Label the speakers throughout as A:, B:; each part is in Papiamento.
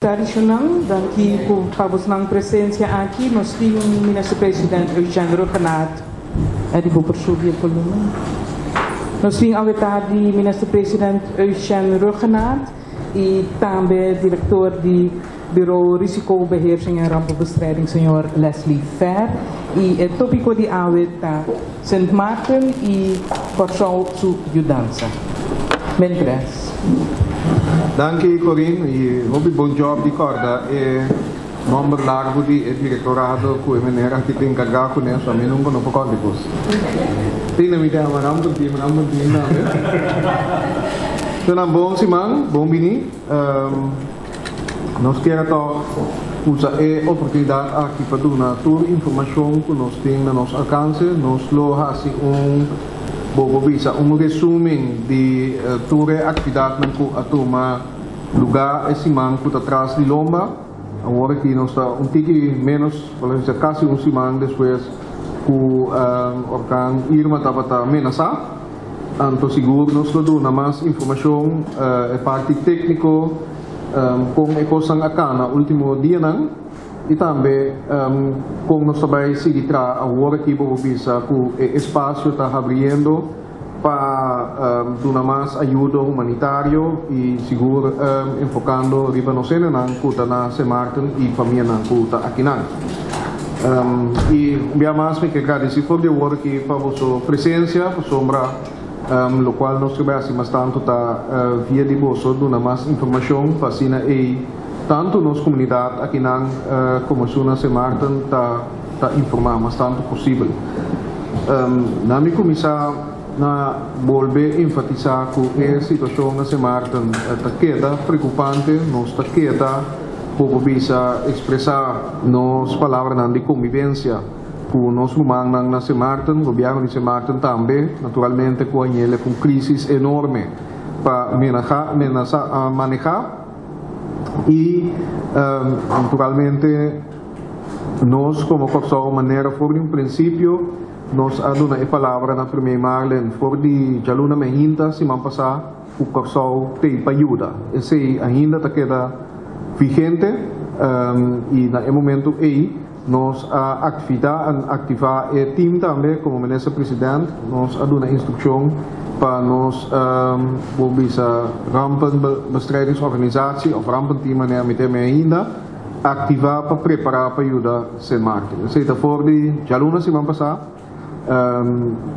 A: Tardi shonnan, danki ku pa bosnan presensia aki. Nos tin Minister President Eugène Rhuggenaath. Eddie bo por subi e volumen. Nos tin awe tardi Minister President Eugène Rhuggenaath i tambe Direktor di Bureau Risicobeheersing en Rampenbestrijding señor Leslie Fer. I e topiko di awe ta Sint Maarten i Kòrsou su yudansa. Mentres.
B: Danki Corinne y hopi bon job di corda e nomber largo di e directorado cu e meneer aki ta encarga cu ne, so ami nunca no por corda e cos. Tin na mi ta yama Rampenteam, Rampenteam tambe. So nan bon siman, bon bini. Nos kier a tòg usa e oportunidat aki pa duna tur informashon ku nos tin na nos alkanse. Nos lo hasi un, bo por bisa, un resumen di tur e aktividatnan ku a tuma lugá e siman ku ta tras di lomba. Awor aki nos ta un tiki ménos, por lo bisa kasi un siman despues ku orkan Irma tabata menasá. Anto sigur nos lo duna mas informashon e parti tékniko kon e kosnan a kana último dianan i tambe kon nos ta bai sigui traha awor aki bo por bisa ku e espasio ta habriendo pa duna mas ayudo humanitario i sigur enfokando riba nos hendenan ku ta na Sint Maarten i famianan ku ta akinan. I un bia mas mi ke gradisí for di awor aki pa boso presensia, pasobra lokual nos ke bai hasi mas tantu ta via di boso duna mas informashon pa asina ei tantu nos komunidat akinan komo esun na Sint Maarten ta ta informá mas tantu posibel. Na mi kuminsá na bolbe enfatisá ku e situashon na Sint Maarten ta keda preokupante, nos ta keda. Por bisa expresa nos palabranan di convivencia cu nos rumannan na Sint Maarten, gobierno di Sint Maarten tambe, naturalmente cu a yele cu un crisis enorme pa menasa, maneha y naturalmente nos como Corsou manera for di un principio nos a duna e palabra na Premier Marlin for di djaluna mehinta siman pasa. Ku Kòrsou tei pa yuda. Esei ainda ta keda vigente i na e momentu ei nos a aktivá aktivá e tim tambe komo Minister President nos a duna instrukshon pa nos bo bisa rampenbestrijdingsorganisatie òf rampenteam manera mi ta yama ainda aktivá pa prepará pa yuda Sint Maarten. Esei ta for di djaluna siman pasá.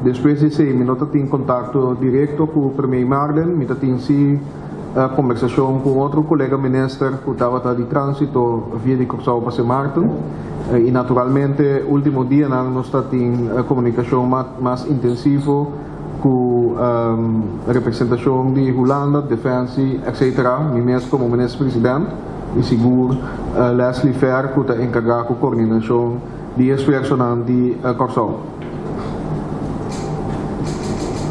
B: Despues di esei mi no ta tin kontakto direkto ku Premier Marlin, mi ta tin si kombersashon ku un otro kolega minister ku tabata di transito via di Kòrsou pa Sint Maarten i naturalmente ultimo dianan nos ta tin komunikashon mas intensivo ku representashon di Hulanda, Defensie etc. Mi mes komo minister president i sigur Leslie Fer ku ta enkargá ku koordinashon. Di esfuersonan di Kòrsou.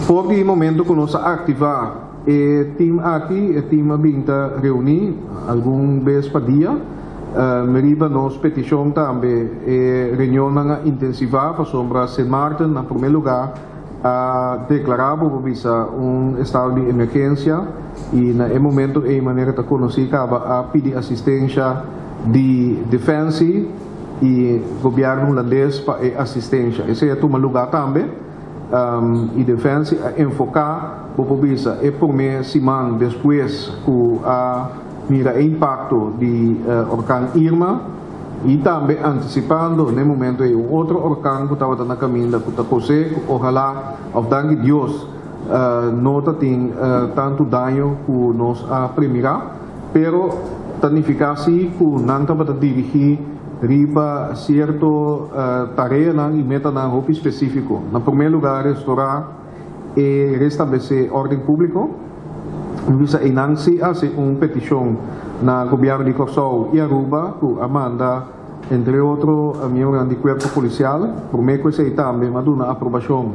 B: For di e momento ku nos a aktivá e tim aki, e tim a bin ta reuní algun bes pa dia. Riba nos petishon tambe e reunionnan a intensivá pasobra Sint Maarten na promé lugá a deklará bo por bisa un estado di emergensia i na e momento ei manera ta konosí kaba a pidi asistensha di Defensie. I gobièrnu hulandes pa e asistensha. Esei a tuma lugá tambe i Defensie a enfoká, bo por bisa, e promé siman despues ku a mira e impakto di orkan Irma i tambe antisipando n'e momento ei un otro orkan ku tabata na kaminda ku ta kosé ku ohalá òf danki Dios no ta tin tantu daño ku nos a premirá. Pero ta nifiká sí ku nan tabata dirigí riba sierto tareanan i metanan hopi spesífiko. Na promé lugá restorá i restablesé órden públiko. Mi bisa einan sí a hasi un petishon na gobièrnu di Kòrsou i Aruba ku a manda entre otro miembronan di kuerpo polisial. Promé ku esei tambe a duna aprobashon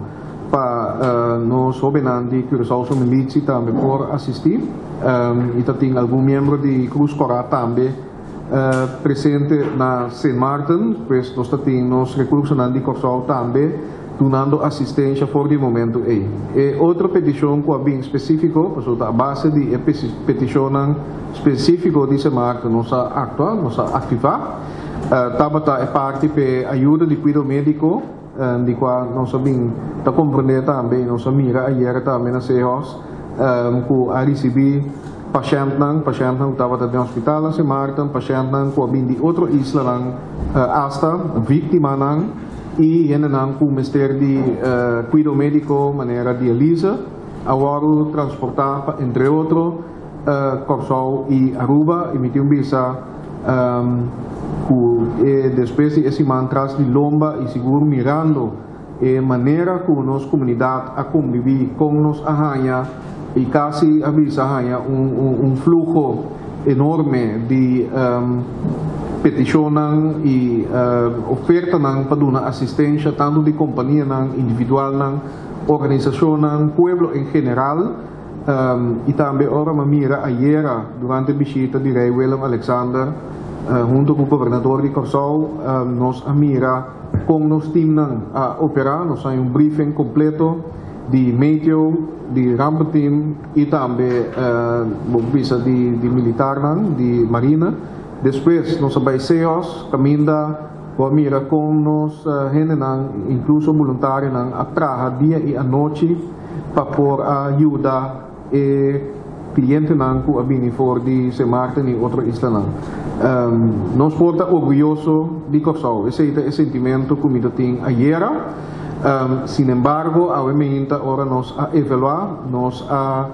B: pa nos hóbennan di Curaçaose Militie tambe por asistí i ta tin algun miembro di Cruz Kòrá tambe presente na Sint Maarten. Pues nos ta tin nos rekursonan di Kòrsou tambe. Dunando asistencia for di momento ey. E otro peticion cu a bin specifico, pasobra ta a base di e peticionnan specifico di Sint Maarten nos a actua, nos a activa, tabata e parti p'e ayudo di cuido medico, di cua nos a bin ta comprende tambe y nos a mira ayera tambe na Sehos cu a ricibi pashentnan, pashentnan cu tabata den hospital na Sint Maarten, pashentnan cu a bin di otro islanan, hasta victimanan y hendenan cu mester di cuido medico manera dialyse a wordo transporta pa entre otro Corsou y Aruba. Y mi tin un bisa cu e despues di e siman tras di lomba y sigur mirando e manera cu nos comunidad a convivi, con nos a haya y casi a bisa haya un fluho enorme di peticionnan y ofertanan pa duna asistencia, tanto di companianan, individualnan, organisacionnan, pueblo en general, y tambe ora mi a mira ayera durante bishita di Rey Willem Alexander hunto cu gobernador di Corsou, nos a mira con nos teamnan a opera. Nos a un briefing completo di meteo, di rampenteam y tambe bisa di militarnan, di marina. Despues nos a bay CEOS, caminda bo a mira con nos hendenan, incluso voluntarionan, a traha dia y anochi pa por yuda e clientenan cu a bini for di Sint Maarten y otro islanan. Nos por ta orguyoso di Corsou. Esey ta e sentimento cu mi tin ayera. Sin embargo, awe mainta ora nos a evalua, nos a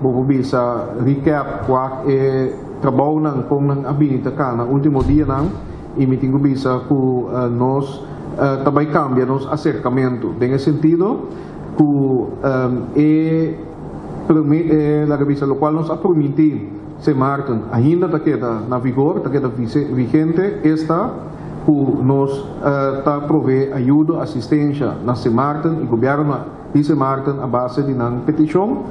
B: bo bisa recap cua e trabounan con nan a bini ta cana ultimo dianan y mi tin cu bisa cu nos tambe cambia nos acercamento. Den sentido cu e la bisa locual nos a permiti Sint Maarten ainda ta keda na vigor, ta keda vigente, esta cu nos ta provee ayuda, asistencia na Sint Maarten y gobierno di Sint Maarten a base di nan peticion.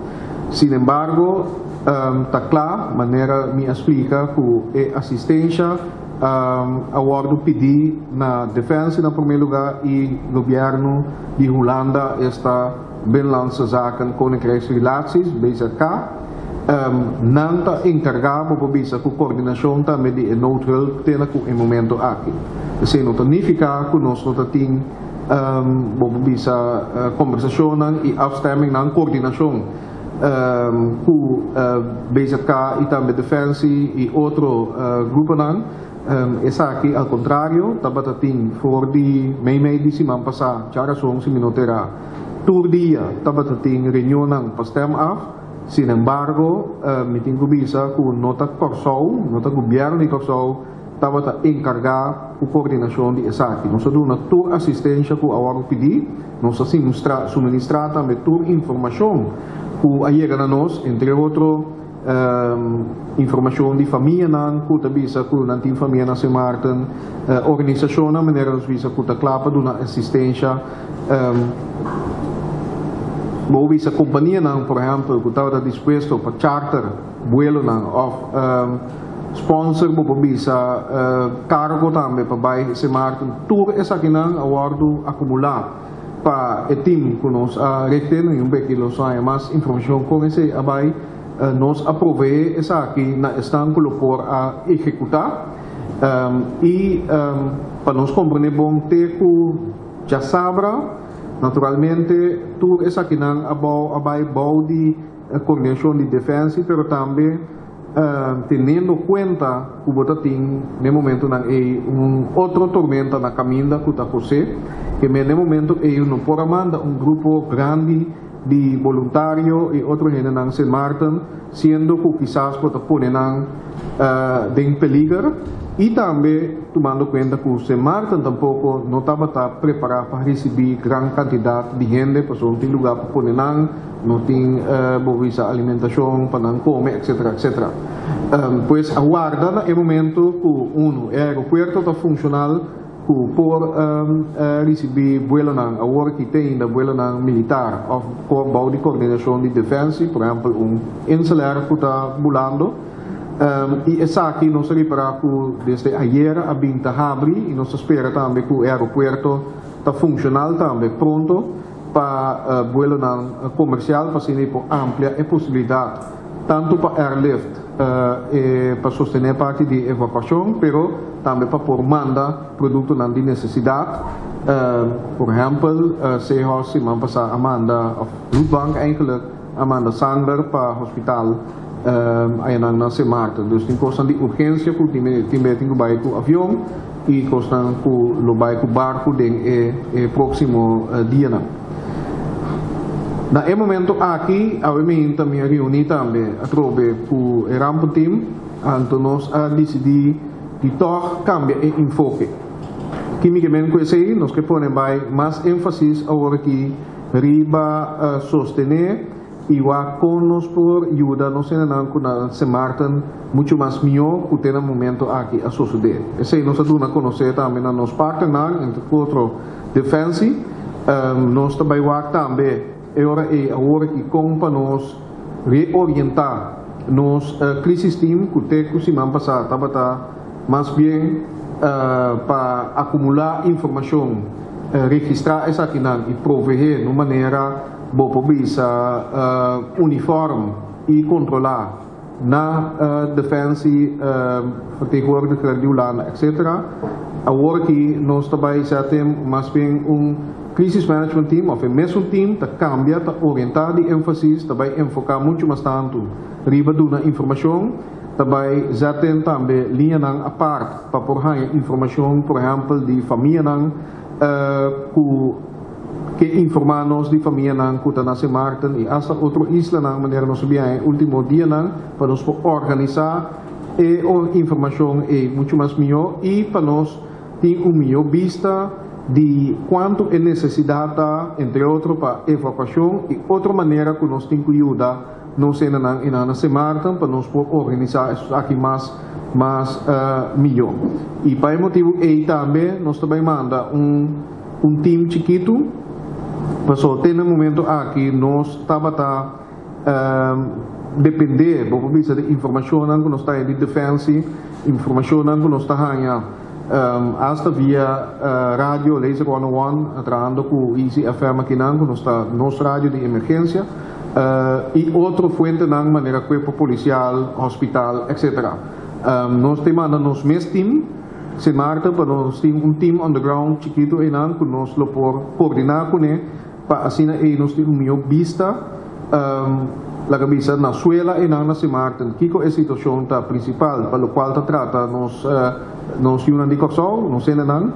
B: Sin embargo, ta cla, manera mi a splica, cu e asistencia a wordo pidi na Defensie na prome lugar y gobierno di Hulanda, esta Binnenlandse Zaken Koninkrijksrelaties, BZK. Nan ta encarga pa bisa cu coordinacion tambe di noodhulp te na e momento aki. Esey no ta nifica cu nos no tin bisa conversacion y afstemming nan coordinacion cu BZK y tambe Defensie y otro gruponan. Esaki, al contrario, tabata tin for di mei mei di siman pasa, djarason si mi no ta era, tur dia tabata tin reunionnan pa stem af. Sin embargo, mi tin cu bisa cu no ta Corsou, no ta gobierno di Corsou tabata encarga cu coordinacion di esaki. Nos a duna tur asistencia cu a wordo pidi, nos a suministra tambe tur informacion cu a yega na nos, entre otro informacion di famianan, cu ta bisa cu nan tin famia na Sint Maarten, organisacionnan manera nos bisa cu ta cla pa duna asistencia, bo bisa companianan, por ehempel, cu tabata dispuesto pa charter vuelonan of sponsor bo bisa cargo tambe pa bay Sint Maarten. Tur esakinan a wordo acumula pa e team cu nos a richten y un beki lo sa mas informacion con esey a bay. Nos a provee esaki na esnan cu por a ehecuta y pa nos comprende bon, te cu diasabra, naturalmente, tur esakinan a bay bou di coordinacion di Defensie, pero tambe teniendo cuenta cu bo tin na momentonan ey un otro tormenta na caminda cu ta José, cu na momento ey no por manda un grupo grandi di voluntario y otro hende na Sint Maarten, siendo cu kisas por pone nan den peliger y tambe tumando cuenta cu Sint Maarten tampoco no tabata prepara pa ricibi gran cantidad di hende, pasobra no tin lugar pa pone nan, no tin uh, alimentacion pa nan come, etc. etc. Pues a warda na e momento cu e aeropuerto ta funcional cu por ricibi vuelonan, awor cu tin vuelonan militar of bou di coordinacion di Defensie, por ehempel, un Inselair cu ta bulando. Y esaki nos a ripara cu desde ayera a bin ta habri y nos ta spera tambe cu e aeropuerto ta funshonal tambe pronto pa buelonan komersial pa asina por amplia e posibilidat tantu pa airlift e pa sostené parti di evakuashon, pero tambe pa por manda produktonan di nesesidat. Por ehèmpel, Seahorse siman pasá a manda, òf Bloedbank eigenlijk, a manda sanger pa hospital ayanan na Sint Maarten. Dus tin kosnan di urgensia ku tin tin tin ku bai ku avion i kosnan ku lo bai ku barku den e e próksimo dianan. Na e momento aki, awe mi ta mi a reuní tambe atrobe ku e rampenteam, anto nos a disidí di tòg kambia e enfoke. Ki mi ke men ku esei? Nos ke pone bai mas énfasis awor aki riba sostené i wak kon nos por yuda nos hendenan ku na Sint Maarten muchu mas mihó ku te na momento aki a sosodé. Esei nos a duna konosé tambe na nos partnernan, entre otro Defensie. Nos ta bai wak tambe e ora ei awor aki kon pa nos reorientá nos crisis team ku te ku siman pasá tabata mas bien pa akumulá informashon, registrá esakinan i proveé na un manera bo por bisa uniform i kontrolá na Defensie, vertegenwoordiger di Hulanda etc. Awor aki nos ta bai zet mas bien un crisis management team òf e mesun team ta kambia, ta orientá di énfasis, ta bai enfoká muchu mas tantu riba duna informashon, ta bai zet tambe liñanan apart pa por haña informashon, por ehèmpel di famianan ku ke informá nos, di famianan ku ta na Sint Maarten i asta otro islanan, manera nos a biaha e último dianan, pa nos por organisá e informashon ei muchu mas mihó i pa nos tin un mihó bista di kuantu e nesesidat ta, entre otro pa evakuashon i otro manera ku nos tin ku yuda nos hendenan einan na Sint Maarten, pa nos por organisá esaki mas mihó. I pa e motibu ei tambe nos ta bai manda un team chikitu, pasobra te na e momento aki nos tabata dependé, bo por bisa, di informashonnan ku nos ta haña di Defensie, informashonnan ku nos ta haña asta via radio Laser 101, trahando ku Easy FM akinan, ku nos ta nos radio di emergensia, i otro fuentenan manera kuerpo polisial, hospital, etc. Nos ta manda nos mes team Sint Maarten pa nos tin un team on the ground chikitu einan ku nos lo por koordiná kuné pa asina ei nos tin un mihó bista, laga bisa, na suela einan na Sint Maarten kiko e situashon ta prinsipal pa lokual ta trata nos yunan di Kòrsou, nos hendenan,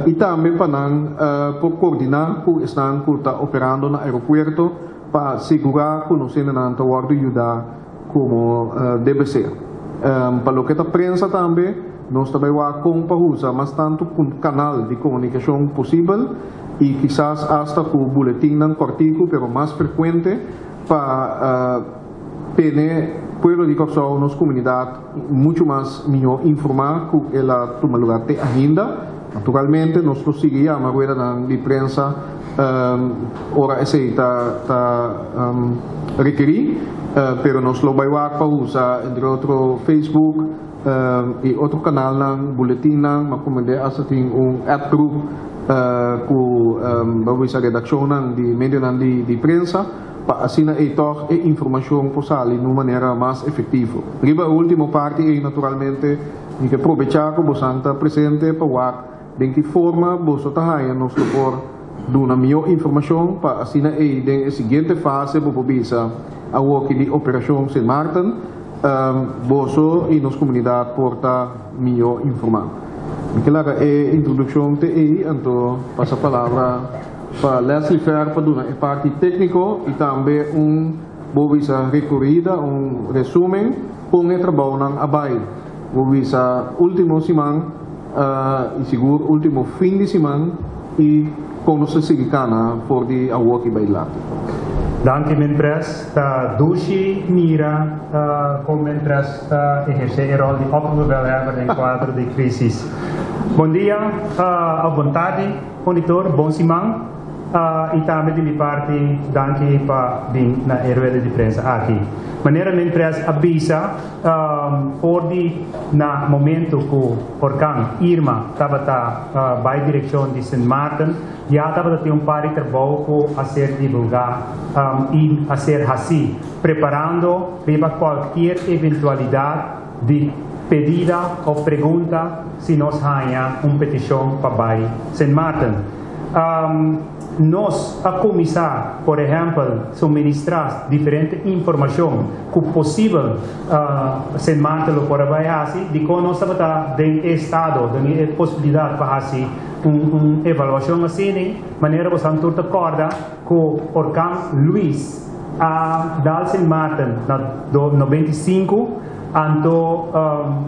B: i tambe pa nan por koordiná ku esnan ku ta operando na aeropuerto pa sigurá ku nos hendenan ta wòrdu yudá komo debe ser. Pa loke ta prensa tambe, nos ta bai wak kon pa usa mas tantu kanal di komunikashon posibel i kisas asta ku buletinnan kòrtiku pero mas frekuente pa tene pueblo di Kòrsou, nos komunidat, muchu mas mihó informá ku el a tuma lugá te ainda. Naturalmente nos lo sigui yama ruedanan di prensa ora esei ta rekerí, pero nos lo bai wak pa usa entre otro Facebook i otro kanalnan, buletinnan, ma komende asta tin un app group ku bo bisa redakshonnan di medionan di prensa pa asina ei tòg e informashon por sali na un manera mas efektivo. Riba e último parti ei naturalmente mi ke probechá ku bosan ta presente pa wak den ki forma boso ta haña nos lo por duna mihó informashon pa asina ei den e siguiente fase, bo por bisa awoki di operashon Sint Maarten, boso i nos komunidat por ta mihó informá. Mi ke laga e introdukshon te ei, anto pasa palabra pa Leslie Fer pa duna e parti tékniko i tambe un, bo bisa, rekorida, un resumen kon e trabounan a bai, bo bisa, último siman i sigur último fin di siman i kon nos ta sigui kana for di awoki bai dilanti.
C: Danki, Minpres. Ta dushi mira kon Minpres ta ehersé e ròl di opperbevelhebber den kuadro di krísis. Bon dia òf bon tardi, monitor, bon siman. I tambe di mi parti danki pa bin na e rueda di prensa aki. Manera MinPres a bisa for di na momento ku orkan Irma tabata bai direkshon di Sint Maarten ya tabata tin un par di trabou ku a ser divulgá i a ser hasí preparando riba kualkier eventualidat di pedida òf pregunta si nos haña un petishon pa bai Sint Maarten. Nos a kuminsá, por ehèmpel, suministrá diferente informashon ku posibel Sint Maarten lo por a bai hasi. Dikon nos tabata den e estado, den e posibilidat pa hasi un evaluashon asina? Manera bosan tur ta kòrda ku orkan Luis a dal Sint Maarten na 95, anto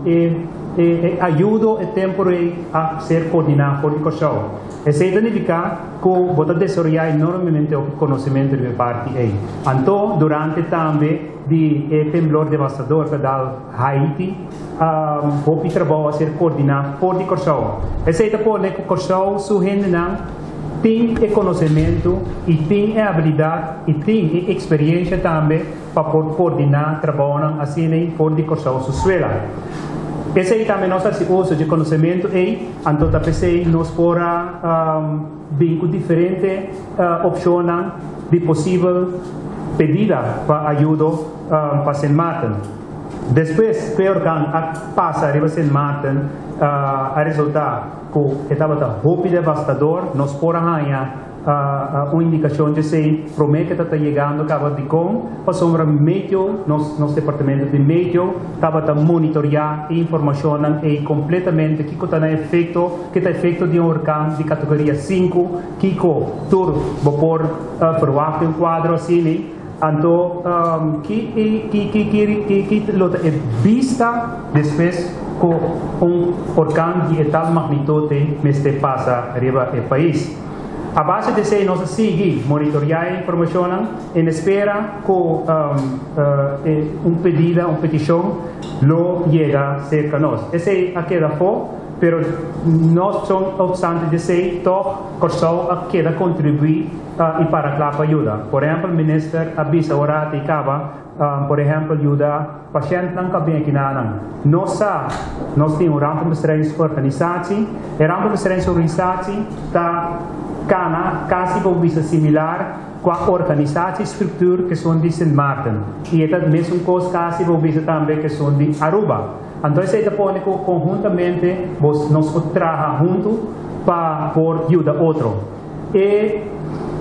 C: e ayudo e tempu ei a ser koordiná for di Kòrsou. Esei ta nifiká ku bo ta desaroyá enormemente hopi konosementu riba e parti ei. Anto, durante tambe di e temblor devastador ku a dal Haiti, hopi trabou a ser koordiná for di Kòrsou. Esei ta pone ku Kòrsou su hendenan tin e konosementu i tin e abilidat i tin e eksperiensha tambe pa por koordiná trabounan asina ei for di Kòrsou su suela. Esei tambe nos a hasi uso dje konosementu ei, anto ta p'esei nos por a bin ku diferente opshonnan di posibel pedida pa ayudo pa Sint Maarten. Despues ku e orkan a pasa riba Sint Maarten a resultá ku e tabata hopi devastador, nos por a haña Un indikashon dje esei promé ke ta ta yegando kaba dikon pasobra meteo, nos nos departamento di meteo tabata monitoriá e informashonnan ei kompletamente kiko ta na efekto, ke ta efekto di un orkan di kategoria sinku, kiko tur bo por ferwagt den un kuadro asini. Anto ki ki ki ki ki lo ta e bista despues ku un orkan di e tal magnitut ei mester pasa riba e pais? A base di esei nos a sigui monitoriá e informashonnan en espera ku un pedida, un petishon lo yega serka nos. Esei a keda afó, pero no opstante di esei tòg Kòrsou a keda kontribuí i para kla pa yuda. Por ehèmpel, minister a bisa ora a kaba, por ehèmpel, yuda pashèntnan ku a bin akinanan. Nos sa, nos tin un rampenbestrijdingsorganisatie. E rampenbestrijdingsorganisatie ta kana kasi por bisa similar ku a organisatiestructuur ku esun di Sint Maarten. I e ta mesun kos kasi por bisa tambe ku esun di Aruba. Anto esei ta pone ku konhuntamente nos por traha huntu pa por yuda otro. E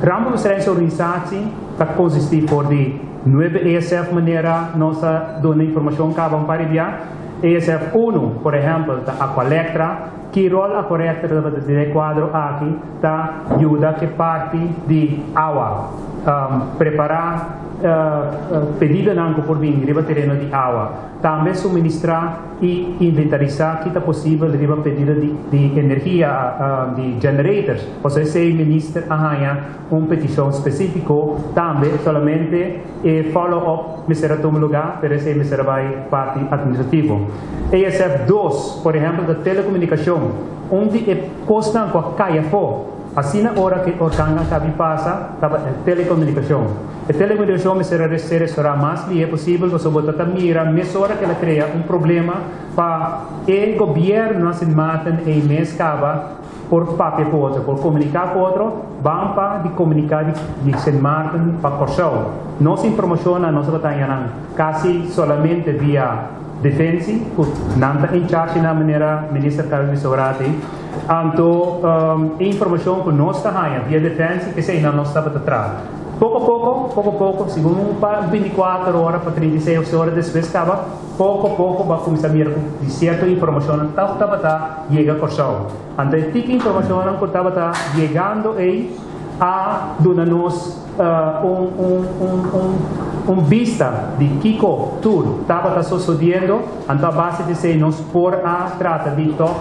C: Rampenbestrijdingsorganisatie ta konsistí for di nuebe ESF manera nos a duna informashon kaba un par di bia. ESF unu, por ehèmpel, ta Aqualectra. Ki ròl Aqualectra tabata tin den e kuadro aki? Ta yuda ku e parti di awa, prepará pedidonan ku por bini riba tereno di awa. Tambe suministrá i inventarisá ki ta posibel riba pedido di energia di generators. Pasobra esei minister a haña un petishon spesífiko tambe, solamente e follow up mester a tuma lugá, pero esei mester a bai parti atministrativo. ESF dos, por ehèmpel, ta telekomunikashon, un di e kosnan ku a kai afó asina ora ku e orkan a kabi pasa tabata e telekomunikashon. E telekomunikashon mester a ser restorá mas lihé posibel pasobra bo ta ta mira mesora ku el a krea un problema pa e gobièrnu na Sint Maarten ei mes kaba por papia ku otro, por komuniká ku otro, ban pa di komuniká di Sint Maarten pa Kòrsou. Nos informashonnan nos tabata haña nan kasi solamente via Defensie ku nan ta in charge na manera Minister Carlos Visovarati. Anto e informashon ku nos ta haña via Defensie eseinan nos tabata traha. Poko poko, poko poko, segun un pa 24 ora pa 36 ora despues kaba, poko poko bo a kuminsá mira ku di sierto informashonnan tòg tabata yega Kòrsou. Anto e tiki informashonnan ku tabata yegando ei a duna nos un un un un un bista di kiko tur tabata sosodiendo. Anto a base di esei nos por a trata di tòg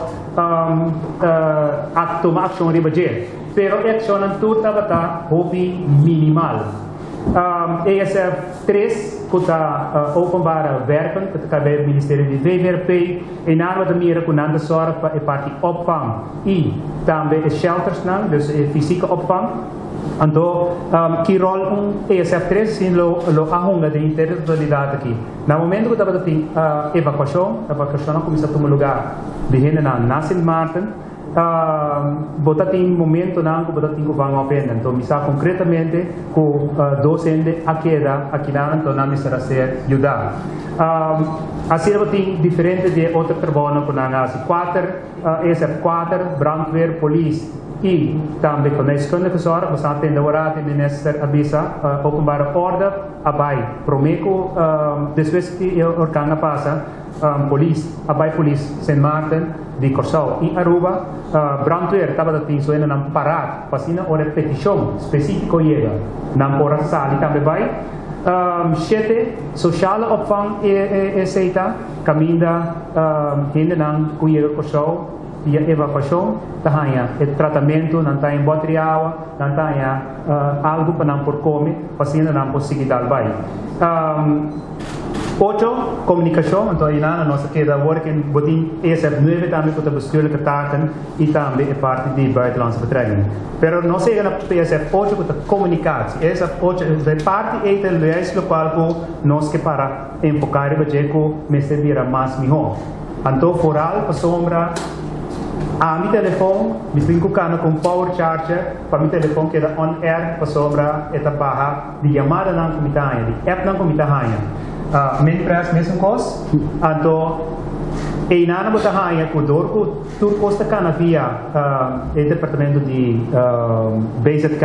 C: a tuma akshon riba dje. Pero e akshonnan tur tabata hopi minimal. ESF 3 ku ta Openbare Werken ku ta kai bei Ministerio di VVRP, einan bo ta mira ku nan ta sòrg pa e parti opvang i tambe e sheltersnan, dus e fisieke opvang. Anto, ki rol un ESF 3 sin lo a hunga den e totalidat aki? Na momento ku tabatin evakuashon, evakuashon a kuminsá tuma lugá di hendenan na Sint Maarten, bo tatin momentonan ku bo tatin ku vang op hende. Anto mi sa konkretamente ku dos hende a keda akinan, anto nan mester a ser yudá. Asina bo tin diferente di e otro trabounan ku nan a hasi. Kuater, ESF 4, brandweer, polis i tambe geneeskundige zorg. Bo sa tende ora di minister a bisa openbare orde a bai promé ku despues di e orkan a pasa, polis a bai, polis Sint Maarten, di Kòrsou i Aruba. Brandweer tabata tin su hendenan parat pa asina ora e petishon spesífiko yega nan por a sali tambe bai. 7, sociale opvang, esei ta kaminda hendenan ku yega Kòrsou via evakuashon ta haña e tratamentu, nan ta haña bòter di awa, nan ta haña algu pa nan por kome, pa asina nan por sigui dal bai. 8, komunikashon. Anto einan nos a keda awor ku bo tin ESF 9 tambe ku ta bestuurlijke taken i tambe e parti di buitenlandse betrekking. Pero nos a yega na ESF 8 ku ta komunikatie. ESF 8, e parti ei ta juist lokual ku nos ke para enfoká riba dje ku mester bira mas mihó. Anto foral pasobra ami telefon mi tin ku kana ku un power charger pa mi telefon keda on air, pasobra e ta baha di yamadanan ku mi ta haña, di appnan ku mi ta haña. MinPres mesun kos. Anto einan bo ta haña ku dor ku tur kos ta kana via e departamento di BZK,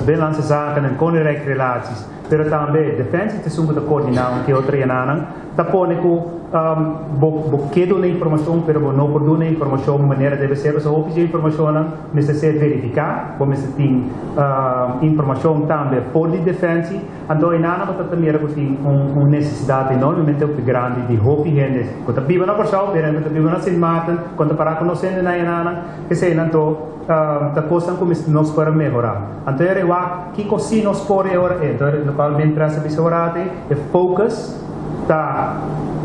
C: Binnenlandse Zaken en Koninkrijkrelaties, pero tambe Defensie ta esun ku ta koordiná un ke otro yananan, ta pone ku bo ke duna informashon pero bo no por duna informashon manera debe ser, pasobra hopi dje informashonnan mester ser verifiká, bo mester tin informashon tambe for di Defensie. Anto einan bo ta mira ku tin un nesesidat enormemente hopi grandi di hopi hende ku ta biba na Kòrsou, pero ku ta biba na Sint Maarten, ku ta pará konosé hende na einanan, eseinan anto ta kosnan ku nos por a mehorá. Anto e wak kiko si nos por e ora ei. Anto lokual mientras a bisa ora ati e focus ta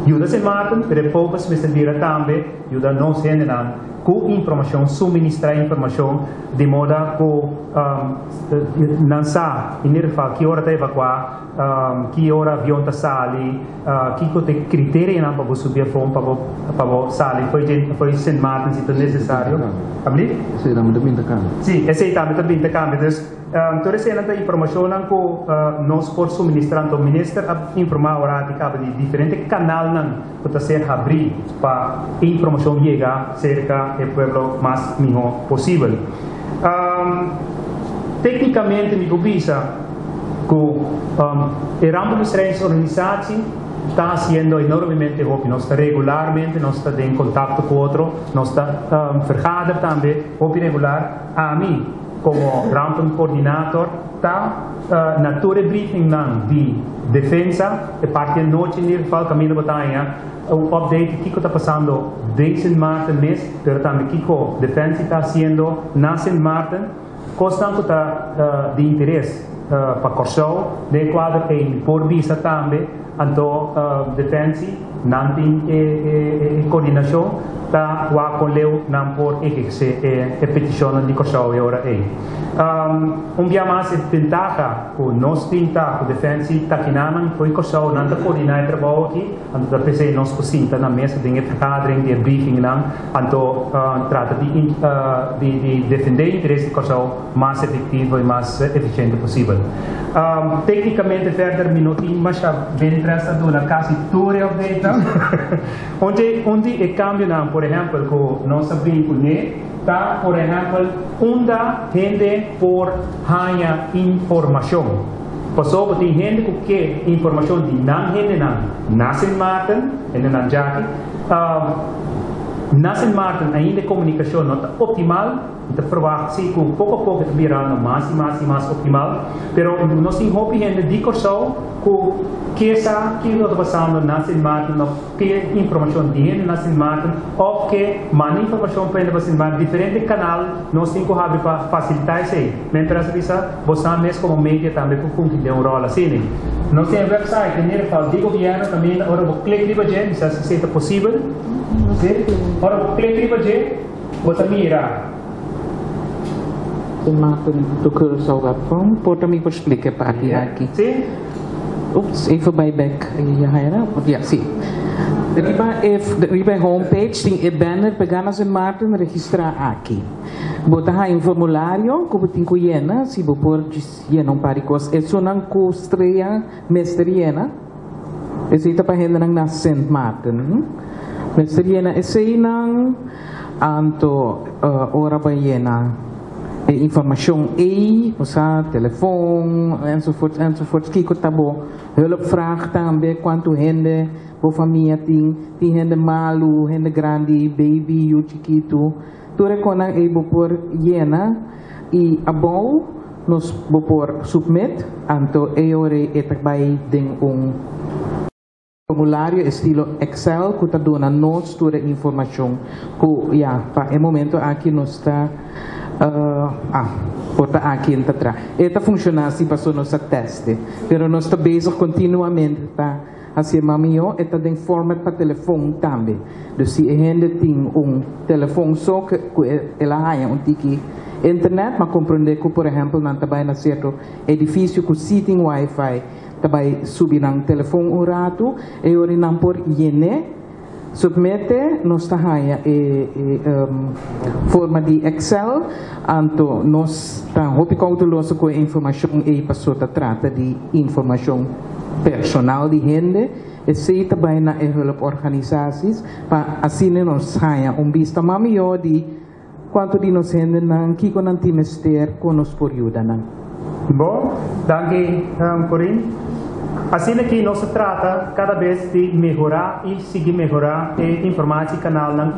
C: yuda Sint Maarten, pero e focus mester bira tambe yuda nos hendenan ku informashon, suministrá informashon di moda ku nan sa in ieder geval ki ora ta evakuá, ki ora avion ta sali, kiko ta e kriterianan pa bo subi avion pa bo sali for Sint Maarten si ta nesesario. Abli?
B: Esei tambe ta binta kambia.
C: Sí, esei tambe ta binta kambia. Dus, tur eseinan ta informashonnan ku nos por suministrá. Anto minister a informá ora aki kaba di diferente kanalnan ku ta ser habrí pa informashon yega serka e pueblo mas mihó posibel. Téknikamente mi por bisa ku e rampenbestrijdingsorganisatie ta hasiendo enormemente hopi. Nos ta regularmente, nos ta den kontakto ku otro, nos ta vergader tambe hopi regular. Ami, komo rampencoördinator, ta na tur e briefingnan di defensa, e parti anochi in ieder geval, kaminda bo ta haña un update kiko ta pasando den Sint Maarten mes, pero tambe kiko Defensie ta hasiendo na Sint Maarten. Kosnan ku ta di interes pa Kòrsou, den kuadro ei por bisa tambe, anto Defensie nan tin e koordinashon ta wak kon leu nan por ehersé e petishonnan di Kòrsou e ora ei. Un bia mas e ventaha ku nos tin ta ku Defensie ta kinanan for Kòrsou, nan ta koordiná e trabou aki, anto ta p'esei nos por sinta na mesa den e vergadering di e briefingnan, anto trata di defendé interes di Kòrsou mas efektivo i mas efisiente posibel. Téknikamente verder mi no tin masha interés a duna kasi tur e updatenan. Un di e kambionan, por ehèmpel, ku nos a bin kuné ta, por ehèmpel, unda hende por haña informashon. Pasobra tin hende ku ke informashon di nan hendenan na Sint Maarten, hendenan djaki. Na Sint Maarten ainda e komunikashon no ta optimal. Mi ta verwacht sí ku poko a poko ta birando mas i mas i mas optimal. Pero nos tin hopi hende di Kòrsou ku ke sa kiko ta pasando na Sint Maarten òf ke informashon di hende na Sint Maarten òf ke manda informashon pa hende pa Sint Maarten. Diferente kanal nos tin ku habri pa fasilitá esei. Mientras a bisa bosan mes komo media tambe por fungi den un ròl asina. Nos tin e website in ieder geval di gobièrnu kaminda ora bo klik riba dje, mi sa si esei ta posibel. Sí, ora bo klik riba dje, bo ta mira.
A: Sint Maarten to Curaçao.com. Por ta mi por splika e parti aki.
C: Si?
A: Oeps, even bij back. Ja, ja, si. Riba e homepage tin e banner pegá na Sint Maarten, registrá aki. Bo ta haña un formulario ku bo tin ku yena, si bo por yena un par di kos. Esunnan ku strea mester yena. Esei ta pa hendenan na Sint Maarten. Mester yena eseinan, anto ora bo a yena e informashon ei, osea telefon enzovoorts enzovoorts, kiko ta bo hulpvraag tambe, kuantu hende bo famia tin, tin hende malu, hende grandi, baby, yu chikitu, tur e konan ei bo por yena i abou nos bo por submit, anto e ora ei e ta bai den un formulario estilo Excel ku ta duna nos tur e informashon ku ya pa e momento aki nos ta ah por ta aki en ta tra. E ta funshoná si paso nos a teste, pero nos ta bezig kontinuamente ta hasié mas mihó. E ta den format pa telefon tambe. Dus si e hende tin un telefon so ku el a haña un tiki internet, ma komprondé ku por ehèmpel nan ta bai na sierto edifisio ku si tin wifi, ta bai subi nan telefon un ratu, e ora nan por yen'é, submete, nos ta haña e forma di Excel, anto nos ta hopi kouteloso ku e informashon ei paso ta trata di informashon personal di hende, esei ta bai na e hulporganisaties pa asina nos haña un bista mas mihó di kuantu di nos hendenan, kiko nan tin mester, kon nos por yuda nan.
C: Bon, danki Corinne. Asina ki nos ta trata kada bes di mehorá i sigui mehorá e informatiekanalnan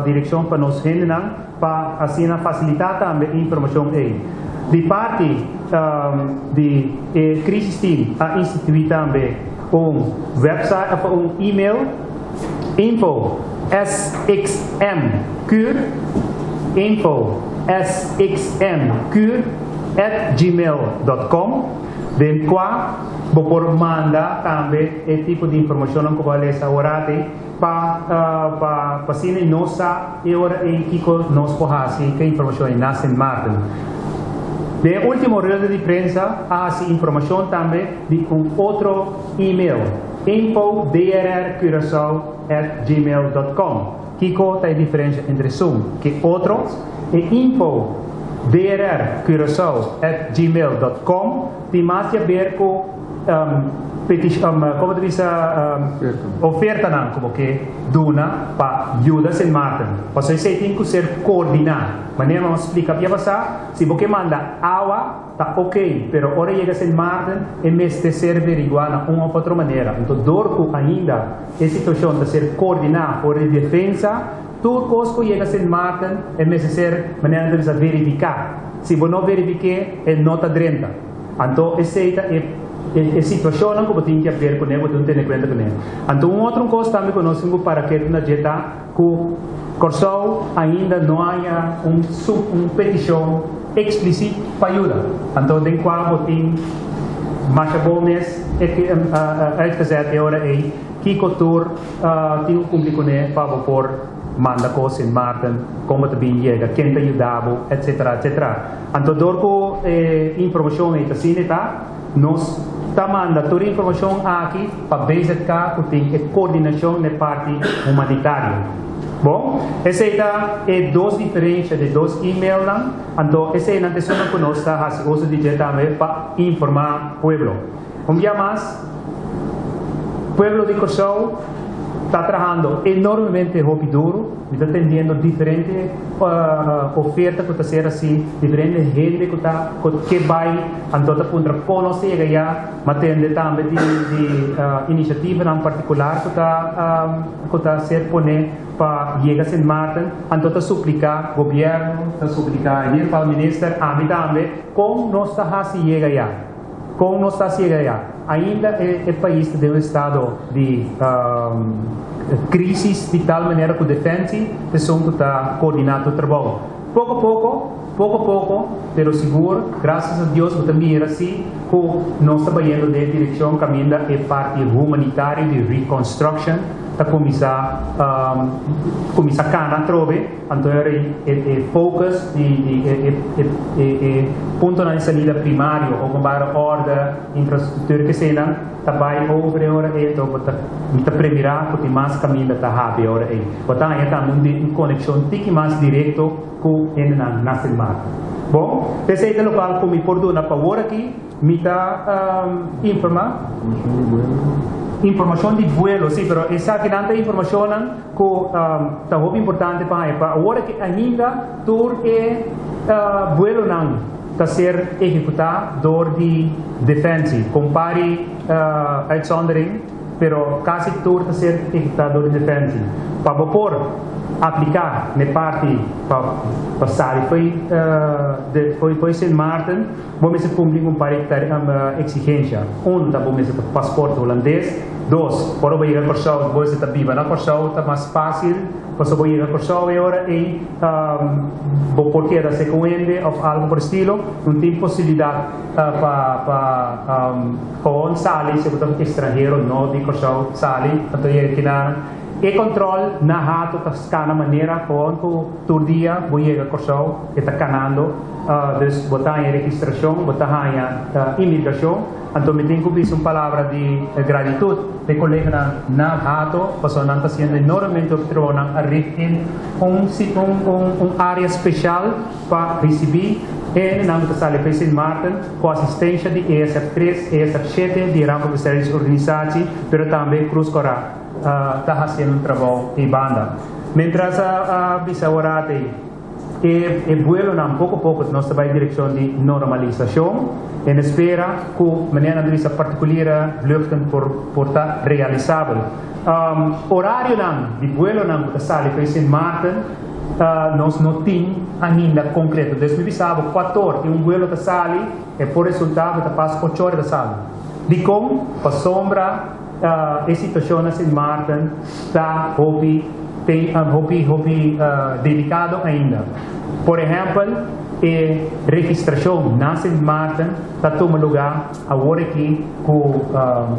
C: direkshon pa nos hendenan pa asina fasilitá tambe e informashon ei. Di parti di e crisis team a instituí tambe un website of un email info sxmcur info sxmcur at gmail dot com den kua bo por manda tambe e tipo di informashonnan ku bo a lesa aworati pa pa pa asina nos sa e ora ei kiko nos por hasi ku e informashon ei na Sint Maarten. Den e ultimo rueda di prensa a hasi informashon tambe di un otro email, info drrcuracao at gmail dot com. Kiko ta e diferensha entre esun ku e otro? E info drrcuracao at gmail dot com tin mas di aber ku komo ta bisa ofertanan ku bo ke duna pa yuda Sint Maarten. Pasobra esei tin ku ser koordiná. Manera nos splika bia pasá, si bo ke manda awa ta ok, pero ora yega Sint Maarten e mester ser veriguá na un òf otro manera. Anto dor ku ainda e situashon ta ser koordiná for di Defensa, tur kos ku yega Sint Maarten e mester ser, manera nan ta bisa, verifiká. Si bo no verifik'é, e no ta drenta. Anto esei ta e e situashonnan ku bo tin ke haber kuné, bo tin tene kuenta kuné. Anto un otro kos tambe ku nos tin ku para ketu na dje ta ku Kòrsou ainda no haña un sub un petishon eksplisit pa yuda. Anto den kua bo tin masha bon mes uitgezet e ora ei kiko tur tin ku kumpli kuné pa bo por manda kos Sint Maarten, kon bo ta bin yega, ken ta yuda bo, etsetera, etsetera. Anto dor ku e informashon ei ta asina ta, nos ta manda tur e informashon aki pa BZK ku tin e koordinashon na e parti humanitario. Bon, esei ta e dos diferensha di e dos emailnan, anto eseinan ta esunnan ku nos ta hasi uso di dje tambe pa informá pueblo. Un bia mas, pueblo di Kòrsou ta trahando enormemente hopi duru. Mi ta tendiendo diferente oferta ku ta ser hasi, diferente hende ku ta ku ke bai, anto ta puntra kon nos ta yega ya. Mi a tende tambe di di inisiativanan partikular ku ta ku ta ser pone pa yega Sint Maarten, anto ta supliká gobièrnu, ta supliká in ieder geval minister, ami tambe, kon nos ta hasi yega ya. Kon nos ta ciega ya? Ainda e pais ta den un estado di crisis di tal manera cu Defensie ta esun cu ta coordina tur trabou. Poco poco, poco poco, pero sigur, gracias a Dios bo ta mira si cu nos ta bayendo den e direccion caminda e parti humanitario di reconstruction. ta kuminsá kuminsá kana atrobe, anto e e focus di di e e e puntonan di salida primario, openbare orde, infrastructuur kesenan ta bai over e ora ei, anto bo ta mi ta premirá ku tin mas kaminda ta habri e ora ei. Bo ta haña tambe un un konekshon tiki mas direkto ku hendenan na Sint Maarten. Bon, p'esei ta lokual ku mi por duna pa wor aki. Mi ta informa. Informacion di vuelo, si, pero esakinan ta informacionnan cu ta hopi importante pa haña. Pa awor aki ainda tur e vuelonan ta ser ehecuta door di Defensie, con pari uitzondering, pero casi tur ta ser ehecuta door di Defensie. Pa bo por aplica n'e parti pa sali fo'i Sint Maarten, Bo mester kumpli ku un par di eksigensha. Un ta bo mester ta pasport hulandes. Dos, ora bo yega Kòrsou, bo mester ta biba na Kòrsou, ta mas fásil pasobra bo yega Kòrsou e ora ei bo por keda seka un hende òf algu por estilo. No tin posibilidat pa pa gewoon sali si bo ta estranhero no di Kòrsou sali. Anto yega kinan e kòntròl na hato ta skana manera gewoon ku tur dia bo yega Kòrsou e ta kanando. Dus bo ta haña registrashon, bo ta haña imigrashon. Anto mi tin ku bisa un palabra di gratitut p'e koleganan na Hato, pasobra nan ta hasiendo enormemente hopi trabou. Nan a richt in un un área speshal pa risibí hendenan ku ta sali pa e Sint Maarten ku asistensha di ESF tres, ESF shete, di Rampenbestrijdingsorganisatie, pero tambe Cruz Kòrá ta hasiendo un trabou ei banda. Mientras a bisa awor ei. E buelonan poko poko nos ta bai direkshon di normalisashon en espera ku manera nan ta bisa partikuliere vluchten por por ta realisabel. Orarionan di buelonan ku ta sali pa e Sint Maarten nos no tin ainda konkreto. Dus mi bisa bo kuator tin un buelo ta sali e por resulta ku ta pas ocho ora ta sali. Dikon? Pasobra E situashon na Sint Maarten ta hopi hopi hopi delikado ainda. Por ehèmpel, e registrashon na Sint Maarten ta tuma lugá awor aki ku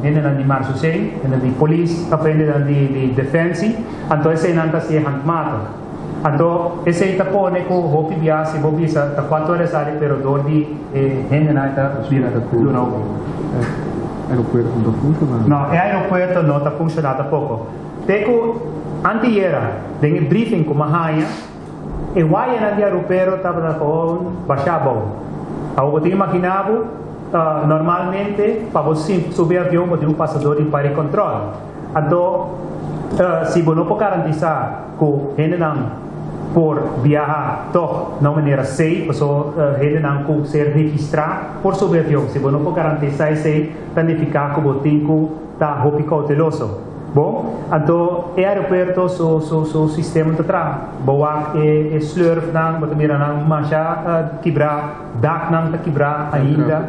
C: hendenan di Marchusee, hendenan di polis òf hendenan di Defensie, anto eseinan ta hasié handmatig. Anto esei ta pone ku hopi bia si bo bisa ta kuantu ora sali pero dor di e hendenan e ta bira duna hopi.
B: Aeropuerto no ta funshoná.
C: No, e aeropuerto no ta funshoná tampoko. Te ku antiera den e briefing ku mi a haña e wayanan di aeropuerto tabata gewoon bashá abou. Awor bo tin imaginá bo normalmente pa bo subi avion bo tin un pasa dor di un par di kòntròl. Anto si bo no por garantisá ku hendenan por biaha tòg na un manera safe, paso hendenan ku ser registrá por subi avion, si bo no por garantisá esei, ta nifiká ku bo tin ku ta hopi kouteloso. Bon, anto e aeropuerto su su su sistema ta traha. Bo wak e e slurfnan, bo ta mira nan masha kibrá. Daknan ta kibrá ainda.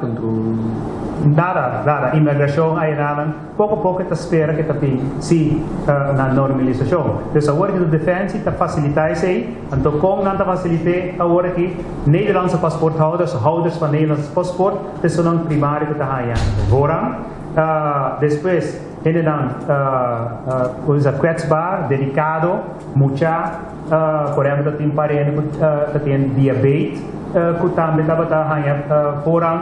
C: Nada, nada. Inmigrashon ayenanan poko poko e ta spera ke ta bin si na normalisashon. Dus awor ki ta Defensie ta fasilitá esei, anto kon nan ta fasilit'é awor aki? Nederlandse paspoorthouders, houders van Nederlandse paspoort, ta esunnan primario ku ta haña voorrang. Despues hendenan ku ta kwetsbaar, delikado, mucha. Por ehempel ta tin parente ku ta tin diabet ku tambe tabata haña voorrang,